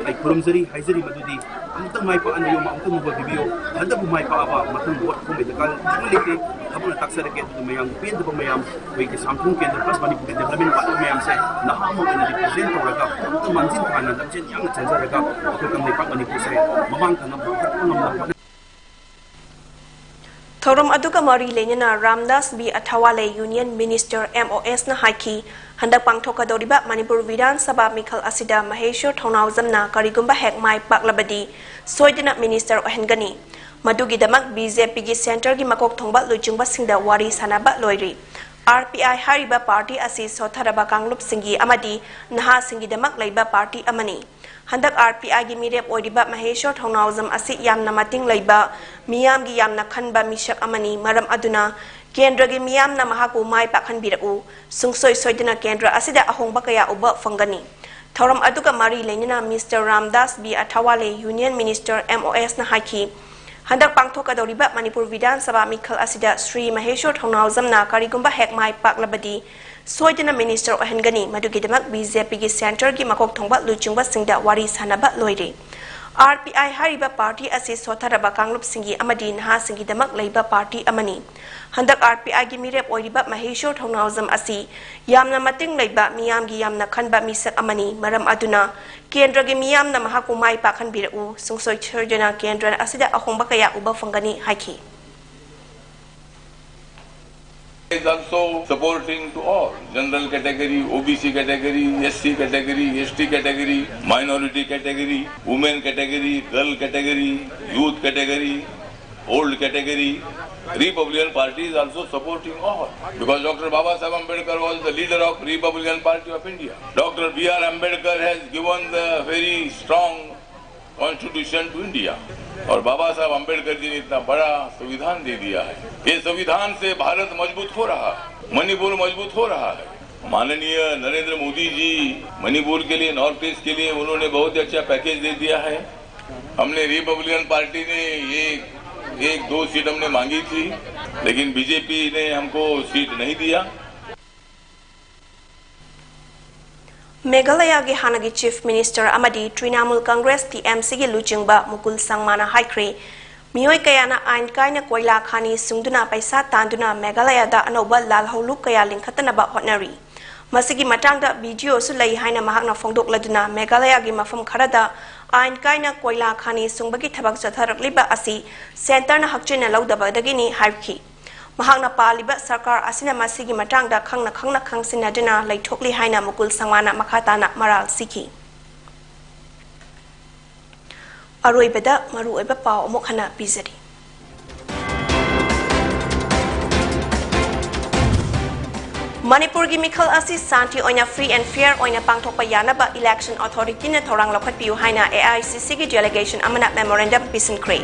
ꯑꯩ ꯈꯨꯔꯨꯝꯖꯔꯤ, ꯍꯥꯏꯖꯔꯤ ꯃꯗꯨꯗꯤ ꯑꯃꯨꯛꯇꯪ ꯃꯥꯏ ꯄꯥꯛꯍꯟꯕꯤꯌꯨ, ꯑꯃꯨꯛꯇꯪ ꯃꯍꯨꯠ ꯄꯤꯕꯤꯌꯨ꯫ ꯍꯟꯗꯛꯄꯨ ꯃꯥꯏ ꯄꯥꯛꯑꯕ ꯃꯊꯪ ꯚꯣꯠ ꯈꯣꯝꯕꯩ ꯗꯔꯀꯥꯔ ꯁꯨꯡꯂꯩ ꯂꯩꯇꯦ꯫ ꯊꯕꯛꯅ ꯇꯥꯛꯆꯔꯒꯦ꯫ ꯑꯗꯨꯒ ꯃꯌꯥꯝꯒꯤ ꯄꯦꯟꯗꯕ ꯃꯌꯥꯝ ꯑꯩꯈꯣꯏ ꯀꯩꯁꯥꯝꯊꯣꯡ ꯀꯦꯟꯗ꯭ꯔ ꯄ꯭ꯂꯁ ꯃꯅꯤꯄꯨꯔꯒꯤ ꯗꯦꯕꯂꯞꯃꯦꯟ ꯄꯥꯔꯠꯅꯔ ꯃꯌꯥꯝꯁꯦ ꯅꯍꯥ ꯑꯃ ꯑꯣꯏꯅ ꯔꯤꯄ꯭ꯔꯖꯦꯟ ꯇꯧꯔꯒ ꯑꯃꯨꯛꯇ ꯃꯥꯡꯖꯤꯟ ꯊꯥꯅ ꯂꯝꯖꯦꯜ ꯌꯥꯡꯅ ꯆꯦꯟꯖꯔꯒ ꯑꯩꯈꯣꯏ ꯀꯪꯂꯩꯄꯥꯛ ꯃꯅꯤꯄꯨꯔꯁꯦ ꯃꯃꯥꯡ ꯊꯪꯕ ꯄꯨꯈꯠꯄ ꯉꯝꯅꯕ ꯍꯣꯠꯅ ꯊꯧꯔꯝ ꯑꯗꯨꯒ ꯃꯔꯤ ꯂꯩꯅꯅ Ramdas B Athawale, union minister, M O ꯑꯦꯁꯅ ꯍꯥꯏꯈꯤ, ꯍꯟꯗꯛ ꯄꯥꯡꯊꯣꯛꯀꯗꯧꯔꯤꯕ ꯃꯅꯤꯄꯨꯔ ꯕꯤꯙꯥꯟ ꯁꯚꯥ ꯃꯤꯈꯜ ꯑꯁꯤꯗ ꯃꯍꯦꯁ꯭ꯋꯔ ꯊꯧꯅꯥꯎꯖꯝꯅ ꯀꯔꯤꯒꯨꯝꯕ ꯍꯦꯛ ꯃꯥꯏ ꯄꯥꯛꯂꯕꯗꯤ ꯁꯣꯏꯗꯅ ꯃꯤꯅꯤꯁꯇꯔ ꯑꯣꯏꯍꯟꯒꯅꯤ꯫ ꯃꯗꯨꯒꯤꯗꯃꯛ ꯕꯤ ꯖꯦ ꯄꯤꯒꯤ ꯁꯦꯟꯇꯔꯒꯤ ꯃꯀꯣꯛ ꯊꯣꯡꯕ ꯂꯨꯆꯤꯡꯕꯁꯤꯡꯗ ꯋꯥꯔꯤ ꯁꯥꯟꯅꯕ ꯂꯣꯏꯔꯤ꯫ ꯑꯥꯔ ꯄꯤ ꯑꯥꯏ ꯍꯥꯏꯔꯤꯕ ꯄꯥꯔꯇꯤ ꯑꯁꯤ ꯁꯣꯠꯊꯔꯕ ꯀꯥꯡꯂꯨꯞꯁꯤꯡꯒꯤ ꯑꯃꯗꯤ ꯅꯍꯥꯁꯤꯡꯒꯤꯗꯃꯛ ꯂꯩꯕ ꯄꯥꯔꯇꯤ ꯑꯃꯅꯤ꯫ ꯍꯟꯗꯛ ꯑꯥꯔ ꯄꯤ ꯑꯥꯏꯒꯤ ꯃꯤꯔꯦꯞ ꯑꯣꯏꯔꯤꯕ ꯃꯍꯦꯁ꯭ꯋꯔ ꯊꯧꯅꯥꯎꯖꯝ ꯑꯁꯤ ꯌꯥꯝꯅ ꯃꯇꯤꯡ ꯂꯩꯕ, ꯃꯤꯌꯥꯝꯒꯤ ꯌꯥꯝꯅ ꯈꯟꯕ ꯃꯤꯁꯛ ꯑꯃꯅꯤ꯫ ꯃꯔꯝ ꯑꯗꯨꯅ ꯀꯦꯟꯗ꯭ꯔꯒꯤ ꯃꯤꯌꯥꯝꯅ ꯃꯍꯥꯛꯄꯨ ꯃꯥꯏ ꯄꯥꯛꯍꯟꯕꯤꯔꯛꯎ꯫ ꯁꯨꯡꯁꯣꯏ ꯁꯣꯏꯗꯅ ꯀꯦꯟꯗ꯭ꯔ ꯑꯁꯤꯗ ꯑꯍꯣꯡꯕ ꯀꯌꯥ ꯎꯕ ꯐꯪꯒꯅꯤ꯫ ꯊꯧꯔꯝ ꯑꯗꯨꯒ ꯃꯔꯤ ꯂꯩꯅꯅ mister Ramdas B Athawale, union minister, M O ꯑꯦꯁꯅ ꯍꯥꯏꯈꯤ, ꯍꯟꯗꯛ ꯄꯥꯡꯊꯣꯛꯀꯗꯧꯔꯤꯕ ꯃꯅꯤꯄꯨꯔ ꯕꯤꯙꯥꯟ ꯁꯚꯥ ꯃꯤꯈꯜ ꯑꯁꯤꯗ ꯁ꯭ꯔꯤ ꯃꯍꯦꯁ꯭ꯋꯔ ꯊꯧꯅꯥꯎꯖꯝꯅ ꯀꯔꯤꯒꯨꯝꯕ ꯍꯦꯛ ꯃꯥꯏ ꯄꯥꯛꯂꯕꯗꯤ ꯁꯣꯏꯗꯅ ꯃꯤꯅꯤꯁꯇꯔ ꯑꯣꯏꯍꯟꯒꯅꯤ꯫ ꯃꯗꯨꯒꯤꯗꯃꯛ ꯕꯤ ꯖꯦ ꯄꯤꯒꯤ ꯁꯦꯟꯇꯔꯒꯤ ꯃꯀꯣꯛ ꯊꯣꯡꯕ ꯂꯨꯆꯤꯡꯕꯁꯤꯡꯗ ꯋꯥꯔꯤ ꯁꯥꯟꯅꯕ ꯂꯣꯏꯔꯦ꯫ ꯑꯥꯔ ꯄꯤ ꯑꯥꯏ ꯍꯥꯏꯔꯤꯕ ꯄꯥꯔꯇꯤ ꯑꯁꯤ ꯁꯣꯠꯊꯔꯕ ꯀꯥꯡꯂꯨꯞꯁꯤꯡꯒꯤ ꯑꯃꯗꯤ ꯅꯍꯥꯁꯤꯡꯒꯤꯗꯃꯛ ꯂꯩꯕ ꯄꯥꯔꯇꯤ ꯑꯃꯅꯤ꯫ ꯍꯟꯗꯛ ꯑꯥꯔ ꯄꯤ ꯑꯥꯏꯒꯤ ꯃꯤꯔꯦꯞ ꯑꯣꯏꯔꯤꯕ ꯃꯍꯦꯁ꯭ꯋꯔ ꯊꯧꯅꯥꯎꯖꯝ ꯑꯁꯤ ꯌꯥꯝꯅ ꯃꯇꯤꯡ ꯂꯩꯕ, ꯃꯤꯌꯥꯝꯒꯤ ꯌꯥꯝꯅ ꯈꯟꯕ ꯃꯤꯁꯛ ꯑꯃꯅꯤ꯫ ꯃꯔꯝ ꯑꯗꯨꯅ ꯀꯦꯟꯗ꯭ꯔꯒꯤ ꯃꯤꯌꯥꯝꯅ ꯃꯍꯥꯛꯄꯨ ꯃꯥꯏ ꯄꯥꯛꯍꯟꯕꯤꯔꯛꯎ꯫ ꯁꯨꯡꯁꯣꯏ ꯁꯣꯏꯗꯅ ꯀꯦꯟꯗ꯭ꯔ ꯑꯁꯤꯗ ꯑꯍꯣꯡꯕ ꯀꯌꯥ ꯎꯕ ꯐꯪꯒꯅꯤ ꯍꯥꯏꯈꯤ꯫ is also supporting to all, general category, O B C category, S C category, S T category, minority category, women category, girl category, youth category, Old category, Republican Party is also supporting all. Because Doctor Baba Saheb Ambedkar was the leader of Republican Party of India. Doctor B R Ambedkar has given the very strong constitution to India. और बाबा साहब अंबेडकर जी ने इतना बड़ा संविधान दे दिया है। ये संविधान से भारत मजबूत हो रहा है, मणिपुर मजबूत हो रहा है। माननीय नरेंद्र मोदी जी मणिपुर के लिए, नॉर्थ ईस्ट के लिए उन्होंने बहुत ही अच्छा पैकेज दे दिया है। हमने, रिपब्लिकन पार्टी ने ये एक दो सीट हमने मांगी थी, लेकिन बीजेपी ने हमको सीट नहीं दिया। ꯃꯦꯘꯥꯂꯌꯥꯒꯤ ꯍꯥꯟꯅꯒꯤ ꯆꯤꯐ ꯃꯤꯅꯤꯁꯇꯔ ꯑꯃꯗꯤ ꯇ꯭ꯔꯤꯅꯥꯃꯨꯜ ꯀꯪꯒ꯭ꯔꯦꯁ, ꯇꯤ ꯑꯦꯝ ꯁꯤꯒꯤ ꯂꯨꯆꯤꯡꯕ ꯃꯨꯀꯨꯜ ꯁꯪꯃꯥꯅ ꯍꯥꯏꯈ꯭ꯔꯦ, ꯃꯤꯑꯣꯏ ꯀꯌꯥꯅ ꯑꯥꯏꯟ ꯀꯥꯏꯅ ꯀꯣꯏꯂꯥ ꯈꯥꯅꯤ ꯁꯨꯡꯗꯨꯅ ꯄꯩꯁꯥ ꯇꯥꯟꯗꯨꯅ ꯃꯦꯘꯥꯂꯌꯥꯗ ꯑꯅꯧꯕ ꯂꯥꯜꯍꯧꯂꯨꯞ ꯀꯌꯥ ꯂꯤꯡꯈꯠꯇꯅꯕ ꯍꯣꯠꯅꯔꯤ꯫ ꯃꯁꯤꯒꯤ ꯃꯇꯥꯡꯗ ꯚꯤꯗꯤꯑꯣꯁꯨ ꯂꯩ ꯍꯥꯏꯅ ꯃꯍꯥꯛꯅ ꯐꯣꯡꯗꯣꯛꯂꯗꯨꯅ, ꯃꯦꯘꯥꯂꯌꯥꯒꯤ ꯃꯐꯝ ꯈꯔꯗ ꯑꯥꯏꯟ ꯀꯥꯏꯅ ꯀꯣꯏꯂꯥ ꯈꯥꯅꯤ ꯁꯨꯡꯕꯒꯤ ꯊꯕꯛ ꯆꯠꯊꯔꯛꯂꯤꯕ ꯑꯁꯤ ꯁꯦꯟꯇꯔꯅ ꯍꯛꯆꯤꯟꯅ ꯂꯧꯗꯕꯗꯒꯤꯅꯤ ꯍꯥꯏꯈꯤ꯫ ꯃꯍꯥꯛꯅ ꯄꯥꯜꯂꯤꯕ ꯁꯔꯀꯥꯔ ꯑꯁꯤꯅ ꯃꯁꯤꯒꯤ ꯃꯇꯥꯡꯗ ꯈꯪꯅ ꯈꯪꯅ ꯈꯪꯁꯤꯟꯅꯗꯨꯅ ꯂꯩꯊꯣꯛꯂꯤ ꯍꯥꯏꯅ ꯃꯨꯀꯨꯜ ꯁꯪꯃꯥꯅ ꯃꯈꯥ ꯇꯥꯅ ꯃꯔꯥꯜ ꯁꯤꯈꯤ꯫ ꯑꯔꯣꯏꯕꯗ ꯃꯔꯨꯑꯣꯏꯕ ꯄꯥꯎ ꯑꯃꯨꯛ ꯍꯟꯅ ꯄꯤꯖꯔꯤ꯫ ꯃꯅꯤꯄꯨꯔꯒꯤ ꯃꯤꯈꯜ ꯑꯁꯤ ꯁꯥꯟꯇꯤ ꯑꯣꯏꯅ, free and fair ꯑꯣꯏꯅ ꯄꯥꯡꯊꯣꯛꯄ ꯌꯥꯅꯕ election authorityꯅ ꯊꯧꯔꯥꯡ ꯂꯧꯈꯠꯄꯤꯌꯨ ꯍꯥꯏꯅ ꯑꯦ ꯑꯥꯏ ꯁꯤ ꯁꯤꯒꯤ delegationꯅ memorandum ꯄꯤꯁꯤꯟꯈ꯭ꯔꯦ꯫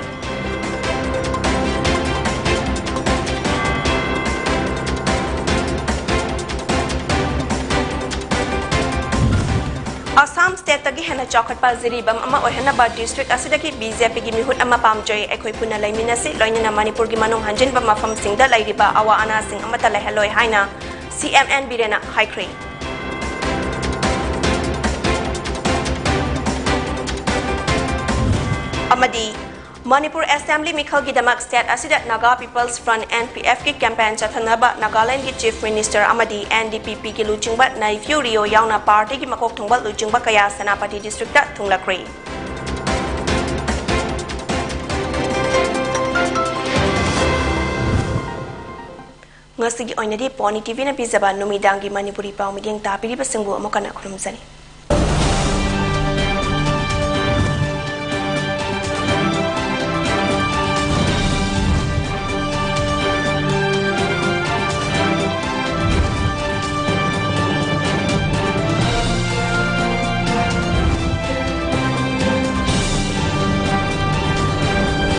ꯑꯁꯥꯝ stateꯇꯒꯤ ꯍꯦꯟꯅ ꯆꯥꯎꯈꯠꯄ ꯖꯤꯔꯤꯕꯥꯝ ꯑꯃ ꯑꯣꯏꯍꯟꯅꯕ district ꯑꯁꯤꯗꯒꯤ ꯕꯤ ꯖꯦ ꯄꯤꯒꯤ ꯃꯤꯍꯨꯠ ꯑꯃ ꯄꯥꯝꯖꯩ꯫ ꯑꯩꯈꯣꯏ ꯄꯨꯟꯅ ꯂꯩꯃꯤꯟꯅꯁꯤ, ꯂꯣꯏꯅꯅ ꯃꯅꯤꯄꯨꯔꯒꯤ ꯃꯅꯨꯡ ꯍꯟꯖꯤꯟꯕ ꯃꯐꯝꯁꯤꯡꯗ ꯂꯩꯔꯤꯕ ꯑꯋꯥ ꯑꯅꯥꯁꯤꯡ ꯑꯃꯠꯇ ꯂꯩꯍꯜꯂꯣꯏ ꯍꯥꯏꯅ ꯁꯤ ꯑꯦꯝ ꯑꯦꯟ ꯕꯤꯔꯦꯟꯅ ꯍꯥꯏꯈ꯭ꯔꯦ꯫ ꯑꯃꯗꯤ ꯃꯅꯤꯄꯨꯔ ꯑꯦꯁꯦꯝꯕ꯭ꯂꯤ ꯃꯤꯈꯜꯒꯤꯗꯃꯛ state ꯑꯁꯤꯗ Naga People's Front, N P F ꯀꯤ campaign ꯆꯠꯊꯅꯕ ꯅꯥꯒꯥꯂꯦꯟꯗꯒꯤ Chief Minister ꯑꯃꯗꯤ N D P Pꯒꯤ ꯂꯨꯆꯤꯡꯕ ꯅꯩꯐ꯭ꯌꯨ ꯔꯤꯑꯣ ꯌꯥꯎꯅ partyꯒꯤ ꯃꯀꯣꯛ ꯊꯣꯡꯕ ꯂꯨꯆꯤꯡꯕ ꯀꯌꯥ ꯁꯦꯅꯥꯄꯇꯤ districtꯇ ꯊꯨꯡꯂꯈ꯭ꯔꯦ꯫ ꯉꯁꯤꯒꯤ ꯑꯣꯏꯅꯗꯤ Pony TVꯅ ꯄꯤꯖꯕ ꯅꯨꯃꯤꯗꯥꯡꯒꯤ ꯃꯅꯤꯄꯨꯔꯤ ꯄꯥꯎ ꯃꯤꯠꯌꯦꯡ ꯇꯥꯕꯤꯔꯤꯕꯁꯤꯡꯕꯨ ꯑꯃꯨꯛ ꯍꯟꯅ ꯈꯨꯔꯨꯝꯖꯔꯤ꯫